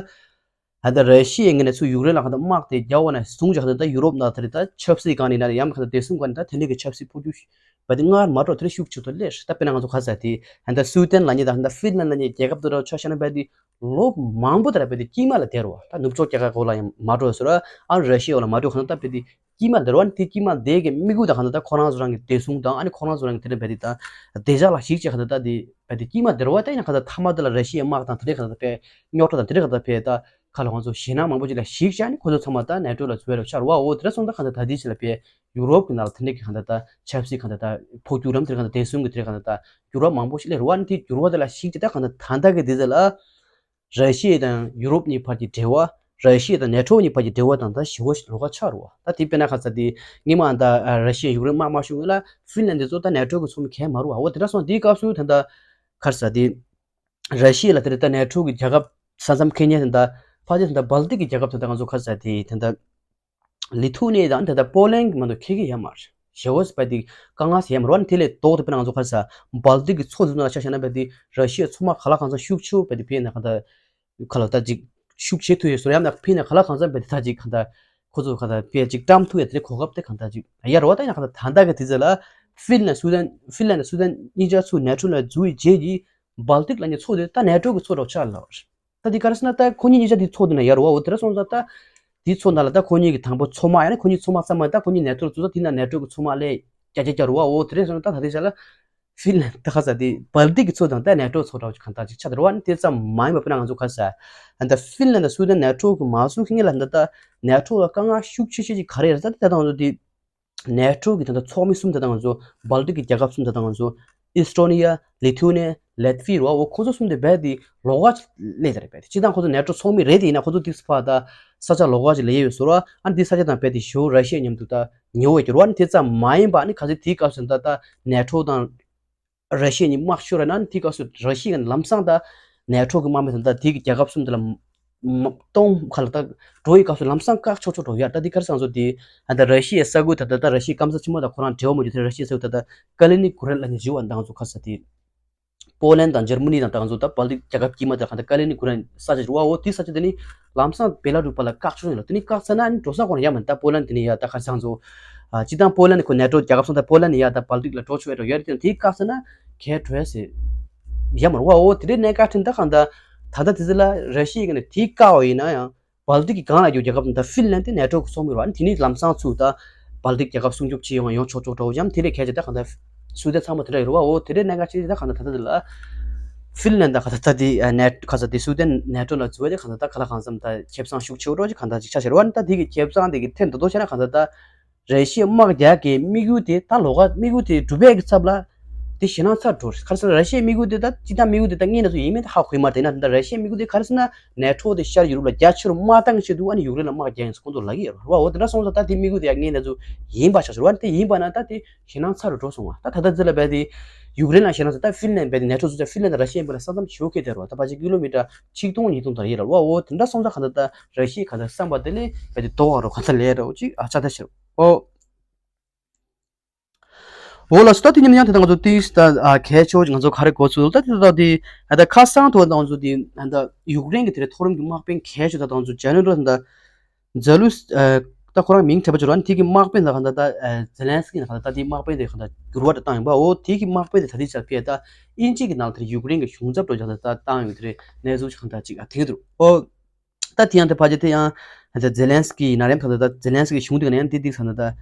ད་ལྟ་ར་ཤི་ཡའི་ངོས་ནས་ཚུར་ཡུཀ་རེན་ལ་གང་ལྟར་དམག་དེ་རྒྱག་པ་ནས་བཟུང་བྱས་གང་ལྟར་ད་ཡུ་རོབ་ནང་དེ་རིང་ད་ཆབ་སྲིད་སྒང་ནས་ཡིན་ན་ཡང་གང་ལྟར་བདེ་སྲུང་སྒང་ནས་ད་དེ་འདྲའི་གི་ཆབ་སྲིད་འཕོ་འགྱུར་བ་དེ་སྔར་མ་འགྲོ་དེ་རིང་ཤུགས་ཆེ་ཏོག་སླེབས། ད་དཔེར་ན་ང་ཚོ་ག་ས་དེ་ད་ལྟ་སུའུ་ཏན་ལབ་མཁན་དང་ད་ལྟ་ཧྥིན་ལན་ལབ་མཁན་རྒྱལ་ཁབ་དེ་ར་ཆ་བཞག་ན་རྦད་དེ་ལོ་མང་པོ་དེ་ར་རྦད་དེ་དཀྱིལ་མ་ལ་བསྡད་རེད་བ། ད་ནུབ་ཕྱོགས་རྒྱལ་ཁབ་གོ་ལ་ཡང་མ་འགྲོ་ཟེར་བ། ཨ་ར་ཤི་ཡ་ལ་མ་འགྲོ་གང་ལྟར་རྦད་དེ་དཀྱིལ་མ་ལ་བསྡད་རེད་བ། ཨ་ནི་དེ་དཀྱིལ་མ་ལ་བསྡད་ཀྱི་དམིགས་ཡུལ་ད་གང་ལྟར་ད་ཁོ་རང་ཚོ་རང་གི་བདེ་སྲུང་དང་ཨ་ནི་ཁོ་རང་ཚོ་རང་གི་དེ་རིང་རྦད་དེ་ད་བདེ་འཇགས་ལ་གཞིགས་བྱས་གང་ལྟར་ད་དེ་རྦད་དེ་དཀྱིལ་མ་ལ་བསྡད་རེད་བ། ད་ཡང་གང་ལྟར་མཐའ་མ་དེ་ལ་ར་ཤི་ཡའི་དམག་དང་དེ་འདྲའི་གང་ལྟར་ད་དཔེ་རྙོག་དྲ་དང་དེ་འདྲའི་གང་ལྟར་དཔེ་ད་ག་ལ་ང་ཚོ་ཞེད་སྣང་མང་པོ་ཅིག་ལ་གཞིགས་བྱས་ནས་ཁོ་ཚོ་ཚང་མ་ད་ནེ་ཊོ་ལ་འཛུལ་བ་ཆགས་རེད་བ། འོ་དེ་འདྲ་སོང་ཙང་གང་ལྟར་ད་ལྟའི་ཆ་ལ་དཔེ་ཡུ་རོབ་ཀྱི་ནང་ལ་དེ་འདྲའི་གི་གང་ལྟར་ད་ཆབ་སྲིད་གང་ལྟར་ད་འཕོ་འགྱུར་རམ་དེ་གང་ལྟར་བདེ་སྲུང་གི་དེ་གང་ལྟར་ད་འགྱུར་བ་མང་པོ་ཞིག་སླེབས་རེད་བ། ཨ་ནི་དེ་འགྱུར་བ་དེ་ལ་གཞིགས་བྱས་ད་གང་ལྟར་ད་ལྟ་གི་དུས་ཚོད་ལ་ར་ཤི་ཡ་དང་ཡུ་རོབ་གཉིས་བར་གྱི་འབྲེལ་བ། ར་ཤི་ཡ་དང་ནེ་ཊོ་གཉིས་བར་གྱི་འབྲེལ་བ་དང་ད་ཞི་བ་ཞིག་ལོགས་ཀ་ཆགས་རེད་བ། ད་དེ་དཔེར་ན་ག་ས་དེ་སྔོན་མ་ད་ར་ཤི་ཡ་ཡུཀ་རེན་དམག་དམག་ཤུགས་ལ་ཧྥིན་ལན་དེ་ཚོ་ད་ནེ་ཊོ་གི་ཚོགས་མི་གང་ཡང་མ་རེད་བ། འོ་དེ་འདྲ་སོང་དེའི་སྐབས་སུ་ད་ལྟ་ག་ས་དེ་ར་ཤི་ཡ་ལ་དེ་རེད་ད་ནེ་ཊོ་གི་རྒྱལ་ཁབ་ས་མཚམས་འཁེལ་མཁན་དེ་ད་ཕལ་ཆེར་ད་ལྟ་སྦལ་ཏིག་གི་རྒྱལ་ཁབ་དེ་ད་ང་ཚོ་ག་ས་དེ་ད་ལྟ་ལི་ཐུ་ནི་ཡ་དང་དེ་ལྟར་པོ་ལན་གྱི་མ་གཏོགས་ཁེ་གི་ཡོད་མ་རེད། ཞེ་བོ་སི་པ་དེ་དཀའ་ངལ་ཟེར་ཡ་མ་རེད་བ། ཨ་ནི་དེ་ལས་ལྡོག་སྟེ་དཔེར་ན་ང་ཚོ་ག་ས་སྦལ་ཏིག་གི་ཚོགས་འདི་ཚོ་ནང་ལ་ཆ་བཞག་ན་རྦད་དེ་ར་ཤི་ཡའི་ཚོང་དམག་ག་ལ་གང་འཚམ་ཤུགས་ཆེ་བོ་རྦད་དེ་ཕེབས་ན་གང་ལྟར་ག་ལ་ད་ཅིག་ཤུགས་ཆེ་ཐུབ་ཡོད་བཟོ་འདྲ། ཡང་ན་ཕེབས་ན་ག་ལ་གང་འཚམ་རྦད་དེ་ད་ཅིག་གང་ལྟར་ཁོ་ཚོ་ག་ལ་དཔེ་ཅིག་བཀྲམ་ཐུབ་ཡ་དེ་འདྲའི་གོ་སྐབས་དེ་གང་ལྟར་ཅིག་ཡོད་རེད་བ། ད་ཡང་གང་ལྟར་ད་ལྟ་གི་དུས་ཚོད་ལ་ཧྥིན་ལན་སུའུ་ཏན་ཧྥིན་ལན་སུའུ་ཏན་གཉིས་ཆ་ཚུར་ནེ་ཊོ་ལ་འཛུལ་བའི་རྗེས་ཀྱི་སྦལ་ཏིག་ལབ་མཁན་ཚོགས་དེ་ད་ནེ་ཊོ་གི་ཚོགས་འདྲ་བོ་ཆགས་ལབ་རེད། ད་དེ་ག་རེ་ཟེར་ན་ད་ཁོ་གཉིས་གཉིས་ཆ་དེ་ཚོགས་དེ་ན་ཡོད་རེད་བ། འོ་དེ་འདྲ་སོང་ཙང་ད་དེ་ཚོགས་ནང་ལ་ད་ཁོ་གཉིས་ཀྱི་དང་པོ་ཚོགས་དམག་ཡང་ན་ཁོ་གཉིས་ཚོགས་དམག་ཚང་མ་ད་ཁོ་གཉིས་ནེ་ཊོ་ལ་བཙུགས་ཙང་དེ་ན་ནེ་ཊོ་གི་ཚོགས་དམག་སླེབས་བརྒྱ་ཆ་བརྒྱ་རེད་བ། འོ་དེ་འདྲ་སོང་ཙང་ད་ད་ལྟའི་ཆ་ལ་ཧྥིན་ལན་ད་ག་ས་དེ་སྦལ་ཏིག་གི་ཚོགས་དང་ད་ནེ་ཊོ་ཚོགས་འདྲ་བོ་ཅིག་གང་ལྟར་ཅིག་ཆགས་བསྡད་རེད་བ། ཨ་ནི་དེ་ཙམ་མ་ཡིན་པ་དཔེར་ན་ང་ཚོ་ག་ས་ད་ཧྥིན་ལན་དང་སུའུ་ཏན་ནེ་ཊོ་གི་མ་བཟོ་མཁན་ལ་ད་ད་ནེ་ཊོ་ལ་དཀའ་ངལ་ཤུགས་ཆེ་ཤོས་ཅིག་ག་རེ་རེད་ཟེར་ན་ད་ད་ང་ཚོ་དེ་ནེ་ཊོ་གི་ད་ལྟ་ཚོགས་མི་གསུམ་ད་ལྟ་ང་ཚོ་སྦལ་ཏིག་གི་རྒྱལ་ཁབ་གསུམ་ད་ལྟ་ང་ཚོ་ཨི་སི་ཊོ་ནི་ཡ། ལི་ཐུ་ནི་ཡ། ལེ་ཏི་ཝི་རེད་བ། འོ་ཁོ་ཚོ་གསུམ་དེ་རྦད་དེ་ལོགས་ཀ་སླེབས་ད་རེད། རྦད་དེ་སྤྱིར་བཏང་ཁོ་ཚོ་ནེ་ཊོ་ཚོགས་མི་རེད་དེ་ཡིན་ན་ཁོ་ཚོ་ཏིག་ཙམ་ཕར་ད་ས་ཆ་ལོགས་ཀ་ཅིག་ལ་ཡོད་བཟོ་འདྲ་བ། ཨ་ནི་དེ་ས་ཆ་དང་རྦད་དེ་ཞེ་པོ་ར་ཤི་ཡ་མཉམ་དུ་ད་ཉེ་བོ་གྱུར་བ། ཨ་ནི་དེ་ཙམ་མ་ཡིན་པ་ཨ་ནི་ག་ཚོད་དེའི་སྐབས་སུ་ད་ད་ནེ་ཊོ་དང་ར་ཤི་ཡ་གཉིས་དམག་ཤོར་བ་ན་ཨ་ནི་དེའི་སྐབས་སུ་ར་ཤི་ཡ་གཉིས་ལམ་སང་ད་ནེ་ཊོ་གི་དམག་མི་དང་ད་དེ་གི་རྒྱལ་ཁབ་གསུམ་དེ་ལ་མ་གཏོང་ག་ལ་ད་འགྲོ་ཡི་སྐབས་སུ་ལམ་སང་བཀག་ཆོག་ཆོག་འགྲོ་ཡ། ད་འདི་ག་རེ་ཟེར་ང་ཚོ་འདི་ཨ་ད་ར་ཤི་ཡའི་ས་ཁུལ་ད་ད་ད་ར་ཤི་ཡའི་སྐམ་ས་ཆེན་མོ་དང་ཁོ་རང་འབྲེལ་བ་མ་བྱུང་དེ་ར་ཤི་ཡའི་ས་ཁུལ་ད་ད་ཀ་ལི་ནི་གྷོ་རད་ལབ་མཁན་ཞིག་ཡོད་བ། ད་ང་ཚོ་ག་ས་དེ་པོ་ལན་དང་འཇར་མ་ནི་དང་ད་ང་ཚོ་ད་སྦལ་ཏིག་རྒྱལ་ཁབ་དཀྱིལ་མ་དེ་ག་ད་ཀ་ལི་ནི་གྷོ་རད་ས་ཆ་ཞིག་རེད་བ། འོ་དེ་ས་ཆ་དེ་ནི་ལམ་སང་བེ་ལ་རུ་བར་ལ་བཀག་ཆོག་ཡིན་ལ། དེ་ནི་བཀག་ཚར་ན་ཨ་ནི་འགྲོ་ས་ཁོ་རང་ཡ་མ་ད་པོ་ལན་དེ་ནི་ཡ་ད་ག་རེ་ཟེར་ང་ཚོ་ཨ་སྤྱིར་བཏང་པོ་ལན་ནི་ཁོ་ནེ་ཊོ་རྒྱལ་ཁབ་སོང་ད་པོ་ལན་ནི་ཡ་ད་སྦལ་ཏིག་ལ་འགྲོ་ཆོག་ཡ་འགྲོ་ཡ་རེད། དེ་ནི་དེ་བཀག་ཚར་ན་གས་འགྲོ་ཡ་ཟེར་ཡ་མ་རེད་བ། འོ་དེ་འདྲའི་གནད་འགག་ཆེན་ད་གང་ད་ད་ལྟ་དེ་ཚོ་ལ་ར་ཤི་ཡ་གི་ནས་དེ་བཀག་པ་ཡིན་ན་ཡང་། སྦལ་ཏིག་གི་སྒང་ལ་ཡོད་རྒྱལ་ཁབ་ད་ཧྥིན་ལན་དེ་ནེ་ཊོ་གི་ཚོགས་མི་རེད་བ། ཨ་ནི་དེ་ནི་ལམ་སང་ཚུར་ད་སྦལ་ཏིག་རྒྱལ་ཁབ་སྲུང་སྐྱོབ་བྱེད་ཡོང་ཡོང་ཆོག་ཆོག་འདྲ་བོ་ཡང་དེ་ལས་གལ་ཆེ་ད་གང་ད་སུའུ་ཏན་ཚང་མ་དེ་འདྲ་ཡོད་རེད་བ། འོ་དེ་འདྲའི་གནད་འགག་ཆེ་ད་གང་ད་ད་ད་དེ་ལ་ཧྥིན་ལན་ད་གང་ད་ད་དེ་ནེ་ག་ས་དེ་སུའུ་ཏན་ནེ་ཊོ་ལ་འཛུལ་བ་དེ་གང་ད་ད་ག་ལ་གང་འཚམ་ད་ཁེ་བཟང་ཤུགས་ཆེ་བོ་འདྲ་བོ་ཅིག་གང་ད་ཅིག་ཆགས་བཞག་རེད་བ། ཨ་ནི་ད་དེ་གི་ཁེ་བཟང་དེ་གི་ཐད་མདོར་བསྡུས་བྱས་ན་གང་ད་ད། ར་ཤི་ཡའི་དམག་རྒྱག་གི་དམིགས་ཡུལ་དེ་ད་ལོགས་ཀ་དམིགས་ཡུལ་དེ་འགྲུབ་པའི་གི་ཚབ་ལ་དེ་ཞེད་སྣང་ཚ་འགྲོ། ག་རེ་ཟེར་ན་ར་ཤི་ཡའི་དམིགས་ཡུལ་དེ་ད་སྤྱིར་བཏང་དམིགས་ཡུལ་དེ་ད་དངོས་གནས་ཚུལ་ཡིན་མིན་དེ་ཧ་གོ་གི་མ་རེད། ཡིན་ན་ད་ར་ཤི་ཡའི་དམིགས་ཡུལ་དེ་ག་རེ་ཟེར་ན་ནེ་ཊོ་དེ་ཤར་ཡུ་རོབ་ལ་རྒྱ་ཆེ་རུ་མ་བཏང་ཆེད་དུ་ཨ་ནི་ཡུཀ་རེན་ལ་དམག་རྒྱག་ཡིན་ཟེར་ཁོང་ཚོ་ལབ་ཀྱི་ཡོད་རེད་བ། འོ་དེ་འདྲ་སོང་ཙང་ད་དེ་དམིགས་ཡུལ་དེ་ཡང་དངོས་གནས་ཚུལ་ཡིན་པ་ཆགས་སོང་རེད་བ། ཨ་ནི་དེ་ཡིན་པ་ན་ད་དེ་ཞེད་སྣང་ཚ་རུ་འགྲོ་སོང་བ། ད་ད་ལྟ་ཚེ་ལ་རྦད་དེ་ཡུཀ་རེན་ལ་ཞེད་སྣང་ཚ། ད་ཧྥིན་ལན་རྦད་དེ་ནེ་ཊོ་ཚུད་ཚེ་ཧྥིན་ལན་དང་ར་ཤི་ཡ་ཡིན་པ་ལ་ས་མཚམས་ཞེ་པོ་ཁེལ་བསྡད་རེད་བ། ད་ཕལ་ཆེར་ཀི་ལོ་མི་ཊར་ཆིག་སྟོང་ཉིས་སྟོང་དང་ཡོད་རེད་བ། འོ་དེ་འདྲ་སོང་ཙང་གང་ལྟར་ད་ར་ཤི་ཡ་གང་ལྟར་བསམ་པ་དེ་ལས་རྦད་དེ་ལྡོག་པ་རུ་གང་ལྟར་ལས་རེད་བ། ཅིག་ཨ་ཆ་ད་ཤེར། ཨོ། འོ་ལགས་སོ། ད་དེ་ཉིན་ཡང་དེ་ད་ང་ཚོ་ཏིས་ད་ཨ་གལ་ཆེ་བོ་ཅིག་ང་ཚོ་ག་རེ་གོ་ཚུལ་ད་དེ་ད་དེ་ཨ་ད་ཁ་སང་ཐོག་ད་ང་ཚོ་དེ་ཨ་ད་ཡུཀ་རེན་གྱི་དེ་རེད་མཐོ་རིམ་གྱི་དམག་དཔོན་གལ་ཆེ་ད་ད་ང་ཚོ་ཇེ་ནེ་རལ་ད་ཛ་ལུ་ཨ་ད་ཁོ་རང་མིང་དྲན་པ་ཅིག་རོ། ཨ་ནི་དེ་གི་དམག་དཔོན་ད་གང་ད་ད་ཨ་ཛེ་ལན་སི་ཀི་ད་གང་ད་ད་དེ་དམག་དཔོན་དེ་གང་ད་འགྱུར་བ་ད་བཏང་ཡོང་པ། འོ་དེ་གི་དམག་དཔོན་དེ་ད་དེ་ཆ་ཕེ་ད་དབྱིན་ཇི་གི་ནང་དེ་ཡུཀ་རེན་གྱི་གཞུང་ཚབ་འགྲོ་ཅག་ད་ད་བཏང་ཡོང་དེ་རེད། གནས་ཚུལ་ཅིག་གང་ད་ཅིག་ཨ་དེ་གི་འདུག་འོ། ད་དེ་ཡང་དེ་ཕལ་ཆེར་དེ་ཡང་ད་ཛེ་ལན་སི་ཀི་ཡིན་ན་རེད། ད་ད་ཛེ་ལན་སི་ཀི་གཞུང་དེ་ག་ནས་ཡང་དེ་དེ་ས་ན་ད་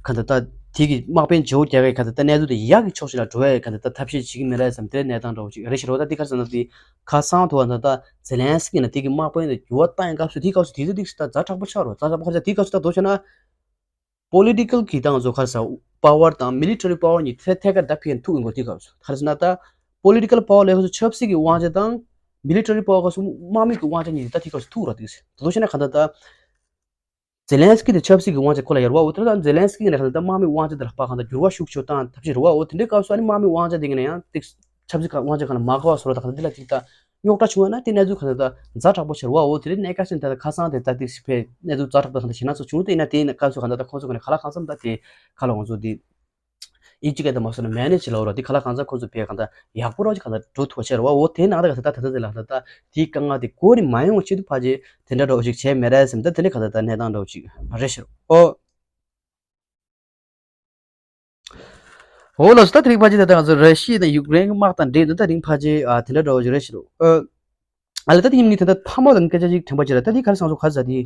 ག་ད་ད་དེ་གི་དམག་དཔོན་ཇོ་རྒྱ་གའི་ག་ད་ད་གནས་ཚུལ་དེ་ཡག་གི་ཕྱོགས་ཤིག་ལ་འགྲོ་བའི་ག་ད་ད་ཐབས་ཤེས་བྱེད་ཀྱི་མེད་རེད་བསམ་དེ་གནས་སྟངས་འདྲ་བོ་ཅིག་རེད་ཤག་རོ། ད་དེ་ག་ས་ན་དེ་ཁ་སང་ཐོག་ད་ད་ཛེ་ལན་སི་ཀི་ན་དེ་གི་དམག་དཔོན་དེ་འགྱུར་བ་བཏང་ཡ་སྐབས་སུ་དེ་སྐབས་སུ་དེ་ཚོ་དེ་ད་ཛ་དྲག་པོ་ཆགས་རོ། ཛ་དྲག་པོ་ཆགས་དེ་སྐབས་སུ་ད་འདོད་བྱས་ན། པོ་ལི་ཊི་ཀལ་གྱི་ད་ང་ཚོ་ག་རེ་ཟེར་པ་ཝར་དང་མི་ལི་ཊ་རི་པ་ཝར་གཉིས་ཐད་ཐད་ཀར་ད་ཕན་ཐུག་ཡོང་གི་དེ་སྐབས་སུ་ག་རེ་ཟེར་ན་ད་པོ་ལི་ཊི་ཀལ་པ་ཝར་ལས་ཁ་སང་ཆབ་སྲིད་ཀྱི་དབང་ཆ་དང་མི་ལི་ཊ་རི་པ་ཝར་ཁ་སང་དམག་མི་གི་དབང་ཆ་གཉིས་ད་དེ་སྐབས་སུ་ཐུག་ར་དེ་ད་དོ་ཤེ་ན་ག་ད་ད་ཛེ་ལན་སི་ཀི་དེ་ཆབ་སྲིད་ཀྱི་དབང་ཆ་ཁོ་ལ་ཡོད་རེད་བ། འོ་དེ་ད་ཛེ་ལན་སི་ཀི་ནས་ག་ད་ད་དམག་མི་དབང་ཆ་དེ་ལ་ཕར་ག་ད་འགྱུར་བ་ཤུགས་ཆེ་བཏང་ཐབས་ཤེས་རེད་བ། འོ་དེ་འདྲའི་སྐབས་སུ་ཨ་ནི་དམག་མི་དབང་ཆ་དེ་གི་ནས་ཡང་ཏིག་ཆབ་སྲིད་ཀྱི་དབང་ཆ་གང་ལ་མ་དགའ་བ་བཟོ་འདྲ་ད་གང་ལྟར་འདི་ལ་ཅིག་ད་རྙོག་དྲ་བྱུང་བ་ན་དེ་གནས་ཚུལ་གང་ལྟར་ད་ཛ་དྲག་པོ་ཆེ་རེད་བ། འོ་དེ་རིང་གནད་འགག་ཆེན་དེ་ད་ཁ་སང་དེ་ད་ཏིག་ཕེ་གནས་ཚུལ་ཛ་དྲག་པོ་གང་ལྟར་ཞེད་སྣང་ཚོ་བྱུང་། དེ་ཡིན་ན་དེ་ཡིན་ན་སྐབས་སུ་གང་ལྟར་ད་ཁོང་ཚོ་གང་ལ་ག་ལ་གང་འཚམ་ད་དེ་ག་ལ་ང་ཚོ་དེ་ ཨི་ཅི་ག་དང་མ་སོང་ན་མེ་ནེཇ་བྱེད་ལ་འོ་ར་དེ་ག་ལ་གང་ཚ་ཁོ་ཚོ་ཕེ་གང་ད་ཡག་པོ་རོགས་ཅིག་གང་ད་འགྲོ་ཐུབ་པ་བྱེད་ར་བ། འོ་དེ་ནང་ད་ག་ད་ད་ད་ད་ལ་ད་ད་དེའི་དཀའ་ངལ་དེ་གོ་རི་མ་ཡོང་བ་ཆེད་དུ་ཕ་ཅེ་དེ་འདྲ་རོགས་ཅིག་བྱས་མེད་ར་སེམས་ད་དེ་ནས་ག་ད་ད་གནས་སྟངས་འདྲ་བོ་ཅིག་རེད་ཤག་ར་འོ། འོ་ལགས་སོ། ད་དེ་རིང་ཕལ་ཆེར་ད་ལྟ་ང་ཚོ་ར་ཤི་ཡ་དང་ཡུཀ་རེན་གྱི་དམག་དང་འབྲེལ་ནས་ད་དེ་རིང་ཕལ་ཆེར་ཨ་དེ་འདྲ་འདྲ་བོ་ཞིག་རེད་ཤག་རོ། ཨ་ལ་ད་དེ་ཡིན་ནི་ད་ལྟ་ཐ་མ་དང་སྐད་ཆ་ཅིག་དྲན་པ་བྱེད་ལ་ད་དེ་ག་རེ་སང་སོ་ག་རེ་ཟ་དེ།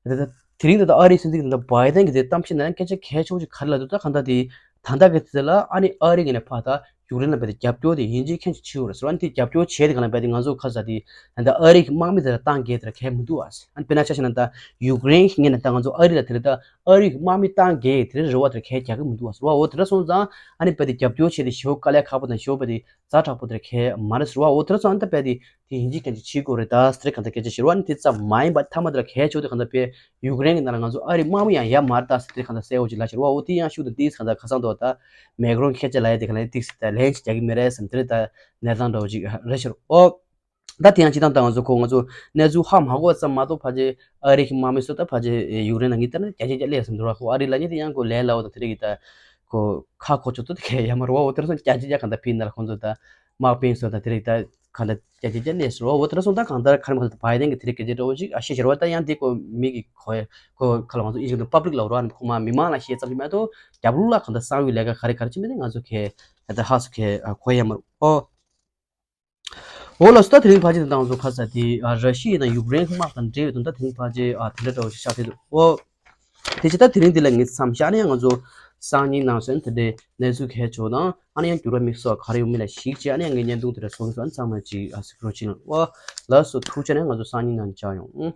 ད་ལྟ་དེ་རིང་ད་ལྟ་ཨ་རིའི་སྲིད་འཛིན་ད་ལྟ་བྷའི་ཏན་གྱི་དེ་གཏམ་བཤད་ནང་སྐད་ཆ་གལ་ཆེ་བོ་ཅིག་ག་རེ་ལབ་འདུག་ད་གང་ལྟར་དེ་ད་ལྟ་གི་དེ་ལ་ཨ་ནི་ཨ་རི་གི་ནས་ཕ་ད་ཡུཀ་རེན་ལ་བས་དེ་རྒྱབ་སྐྱོར་དེ་ཡིན་གཅིག་མཁན་གཅིག་བྱེད་དགོས་རེད་ཟེར་བ། ཨ་ནི་དེ་རྒྱབ་སྐྱོར་བྱས་དེ་གང་ལ་བས་དེ་ང་ཚོ་ག་རེ་ཟ་དེ་ད་ལྟ་ཨ་རི་གི་དམག་མི་དེ་ལ་བཏང་གས་དེ་ལ་གལ་མི་འདུག་ཨ། ཨ་ནི་དཔེར་ན་ཆ་བཞག་ན་ད་ཡུཀ་རེན་གྱི་ངོས་ནས་ད་ང་ཚོ་ཨ་རི་ལ་དེ་ལ་ད་ཨ་རི་གི་དམག་མི་བཏང་གི་དེ་རེད་བ། དེ་གལ་རྒྱག་གི་མི་འདུག་བ་ཟེར་བ། འོ་དེ་འདྲ་སོང་ཙང་ཨ་ནི་དཔེ་དེ་རྒྱབ་སྐྱོར་བྱས་ཏེ་ཞེ་པོ་དཀའ་ལས་ཁག་པོ་དང་ཞེ་པོ་དཔེ་དེ་ཛ་དྲག་པོ་དེ་གལ་མ་རེད་ཟེར་བ། འོ་དེ་འདྲ་སོང་ཨ་ནི་ད་དཔེ་དེ་དེ་ཡིན་གཅིག་མཁན་གཅིག་བྱེད་དགོས་རེད་ད་ཟེར་གང་ལྟར་སྐད་ཆ་བཤད་རེད་བ། ཨ་ནི་དེ་ཙམ་མ་ཡིན་པ་མཐའ་མ་དེ་ལ་གལ་ཆེ་བོ་དེ་གང་ལྟར་དཔེ་ཡུཀ་རེན་གྱི་ནང་ལ་ང་ཚོ་ཨ་རི་དམག་མི་ཡང་ཡ་མ་རེད་ད་ཟེར་དེ་གང་ལྟར་གསལ་བོ་ཅིག་ལབ་བཤད་རེད་བ། འོ་དེ་ཡང་ཤུགས་དང་དེ་གང་ལྟར་ཁ་སང་དུ་ད་མེ་ཀ་རོན་གྱི་སྐད་ཆ་ལབ་ཡ་དེ་གང་ལྟར་ཏིག་སེ་ད་ལན་ཅིག་རྒྱག་གི་མེད་རེད་བསམ་དེ་རེད་ད་གནས་སྟངས་འདྲ་བོ་ཅིག་རེད་ཤག་རོ། ཨོ། ད་དེ་ཡང་སྤྱིར་བཏང་ད་ང་ཚོ་ཁོ་ང་ཚོ་གནས་ཚུལ་ཧ་མ་གོ་བ་ཙམ་མ་གཏོགས་ཕལ་ཆེར་ཨ་རི་གི་དམག་མི་ཚོ་ད་ཕལ་ཆེར་ཡུཀ་རེན་ནང་གི་ལྟར་ན་རྒྱ་ཆེ་རྒྱ་ལས་སམ་འདུག་ར། ཁོ་ཨ་རི་ལ་ཉེ་དེ་ཡང་ཁོ་ལས་སླ་བོ་དང་དེ་རིགས་ཀྱི་ད་ཁོ་ཁ་ཁོ་ཚོ་ད་དེ་གས་ཡ་མ་རུ་བ། འོ་དེར་སོང་རྒྱ་ཆེ་རྒྱ་གང་ལྟར་ཕིན་ན་ལ་ཁོ་ཚོ་ད་དམག་དཔོན་ཚོ་ད་དེ་རིགས་ད་གང་ལྟར་རྒྱ་ཆེ་རྒྱ་ལས་སུ་རོ། འོ་དེར་སོང་ད་གང་ལྟར་ཁ་རེ་མ་ཁ་ལྟར་བྷའི་ཏན་གྱི་དེ་རིགས་སྐད་ཆ་འདྲ་བོ་ཅིག་ཨ་ཤེས་བྱ་ར་བ། ད་ཡང་དེ་ཁོ་མི་གི་ཁོ་ཁོ་ཁ་ལ་ང་ཚོ་ཨིན་ཇི་ཁོ་པབ་ལིག་ལ་རོ། ཨ་ཁོ་མ་མི་མང་ལ་ཤེས་ཙམ་ཞིག་མ་གཏོགས་རྒྱབ་ལོགས་ལ་གང་ལྟར་གསང་བའི་ལས་ཀ་ག་རེ་ག་རེ་བྱེད་མི་དེ་ང་ཚོ་གས་ད་ཧ་སུ་གས་གོ་ཡ་མ་རུ། ཨོ། འོ་ལགས་སོ། ད་དེ་རིང་ཕལ་ཆེར་ད་ང་ཚོ་ཁ་ས་དེ་ཨ་ར་ཤི་ཡ་དང་ཡུཀ་རེན་དམག་དང་འབྲེལ་བའི་དོན་དག་དེ་རིང་ཕལ་ཆེར་ཨ་དེ་འདྲ་འདྲ་བོ་ཞིག་ཆགས་བསྡད་འདུག་ཨོ། དེ་ཕྱིར་ད་དེ་རིང་འདི་ལ་ངས་མཚམས་བཞག་ནས་ང་ཚོ་སང་ཉིན་ནང་སོན་དེ་འདྲའི་གནས་ཚུལ་གལ་ཆེ་བ་དང་ཨ་ནི་ཡང་འགྱུར་བ་དམིགས་སུ་ག་རེ་ཡོང་མིན་ལ་གཞིགས་བྱས་ཨ་ནི་ཡང་ངའི་བརྙན་ཐུང་དེ་འདྲ་བཟོ་གི་སོང་། ཚང་མ་ཅིག་ཨ་གཟིགས་རོགས་བྱེད་ཨོ། ལགས་སོ། ཐུགས་རྗེ་ཆེ། ང་ཚོ་སང་ཉིན་ནང་མཇལ་ཡོང་།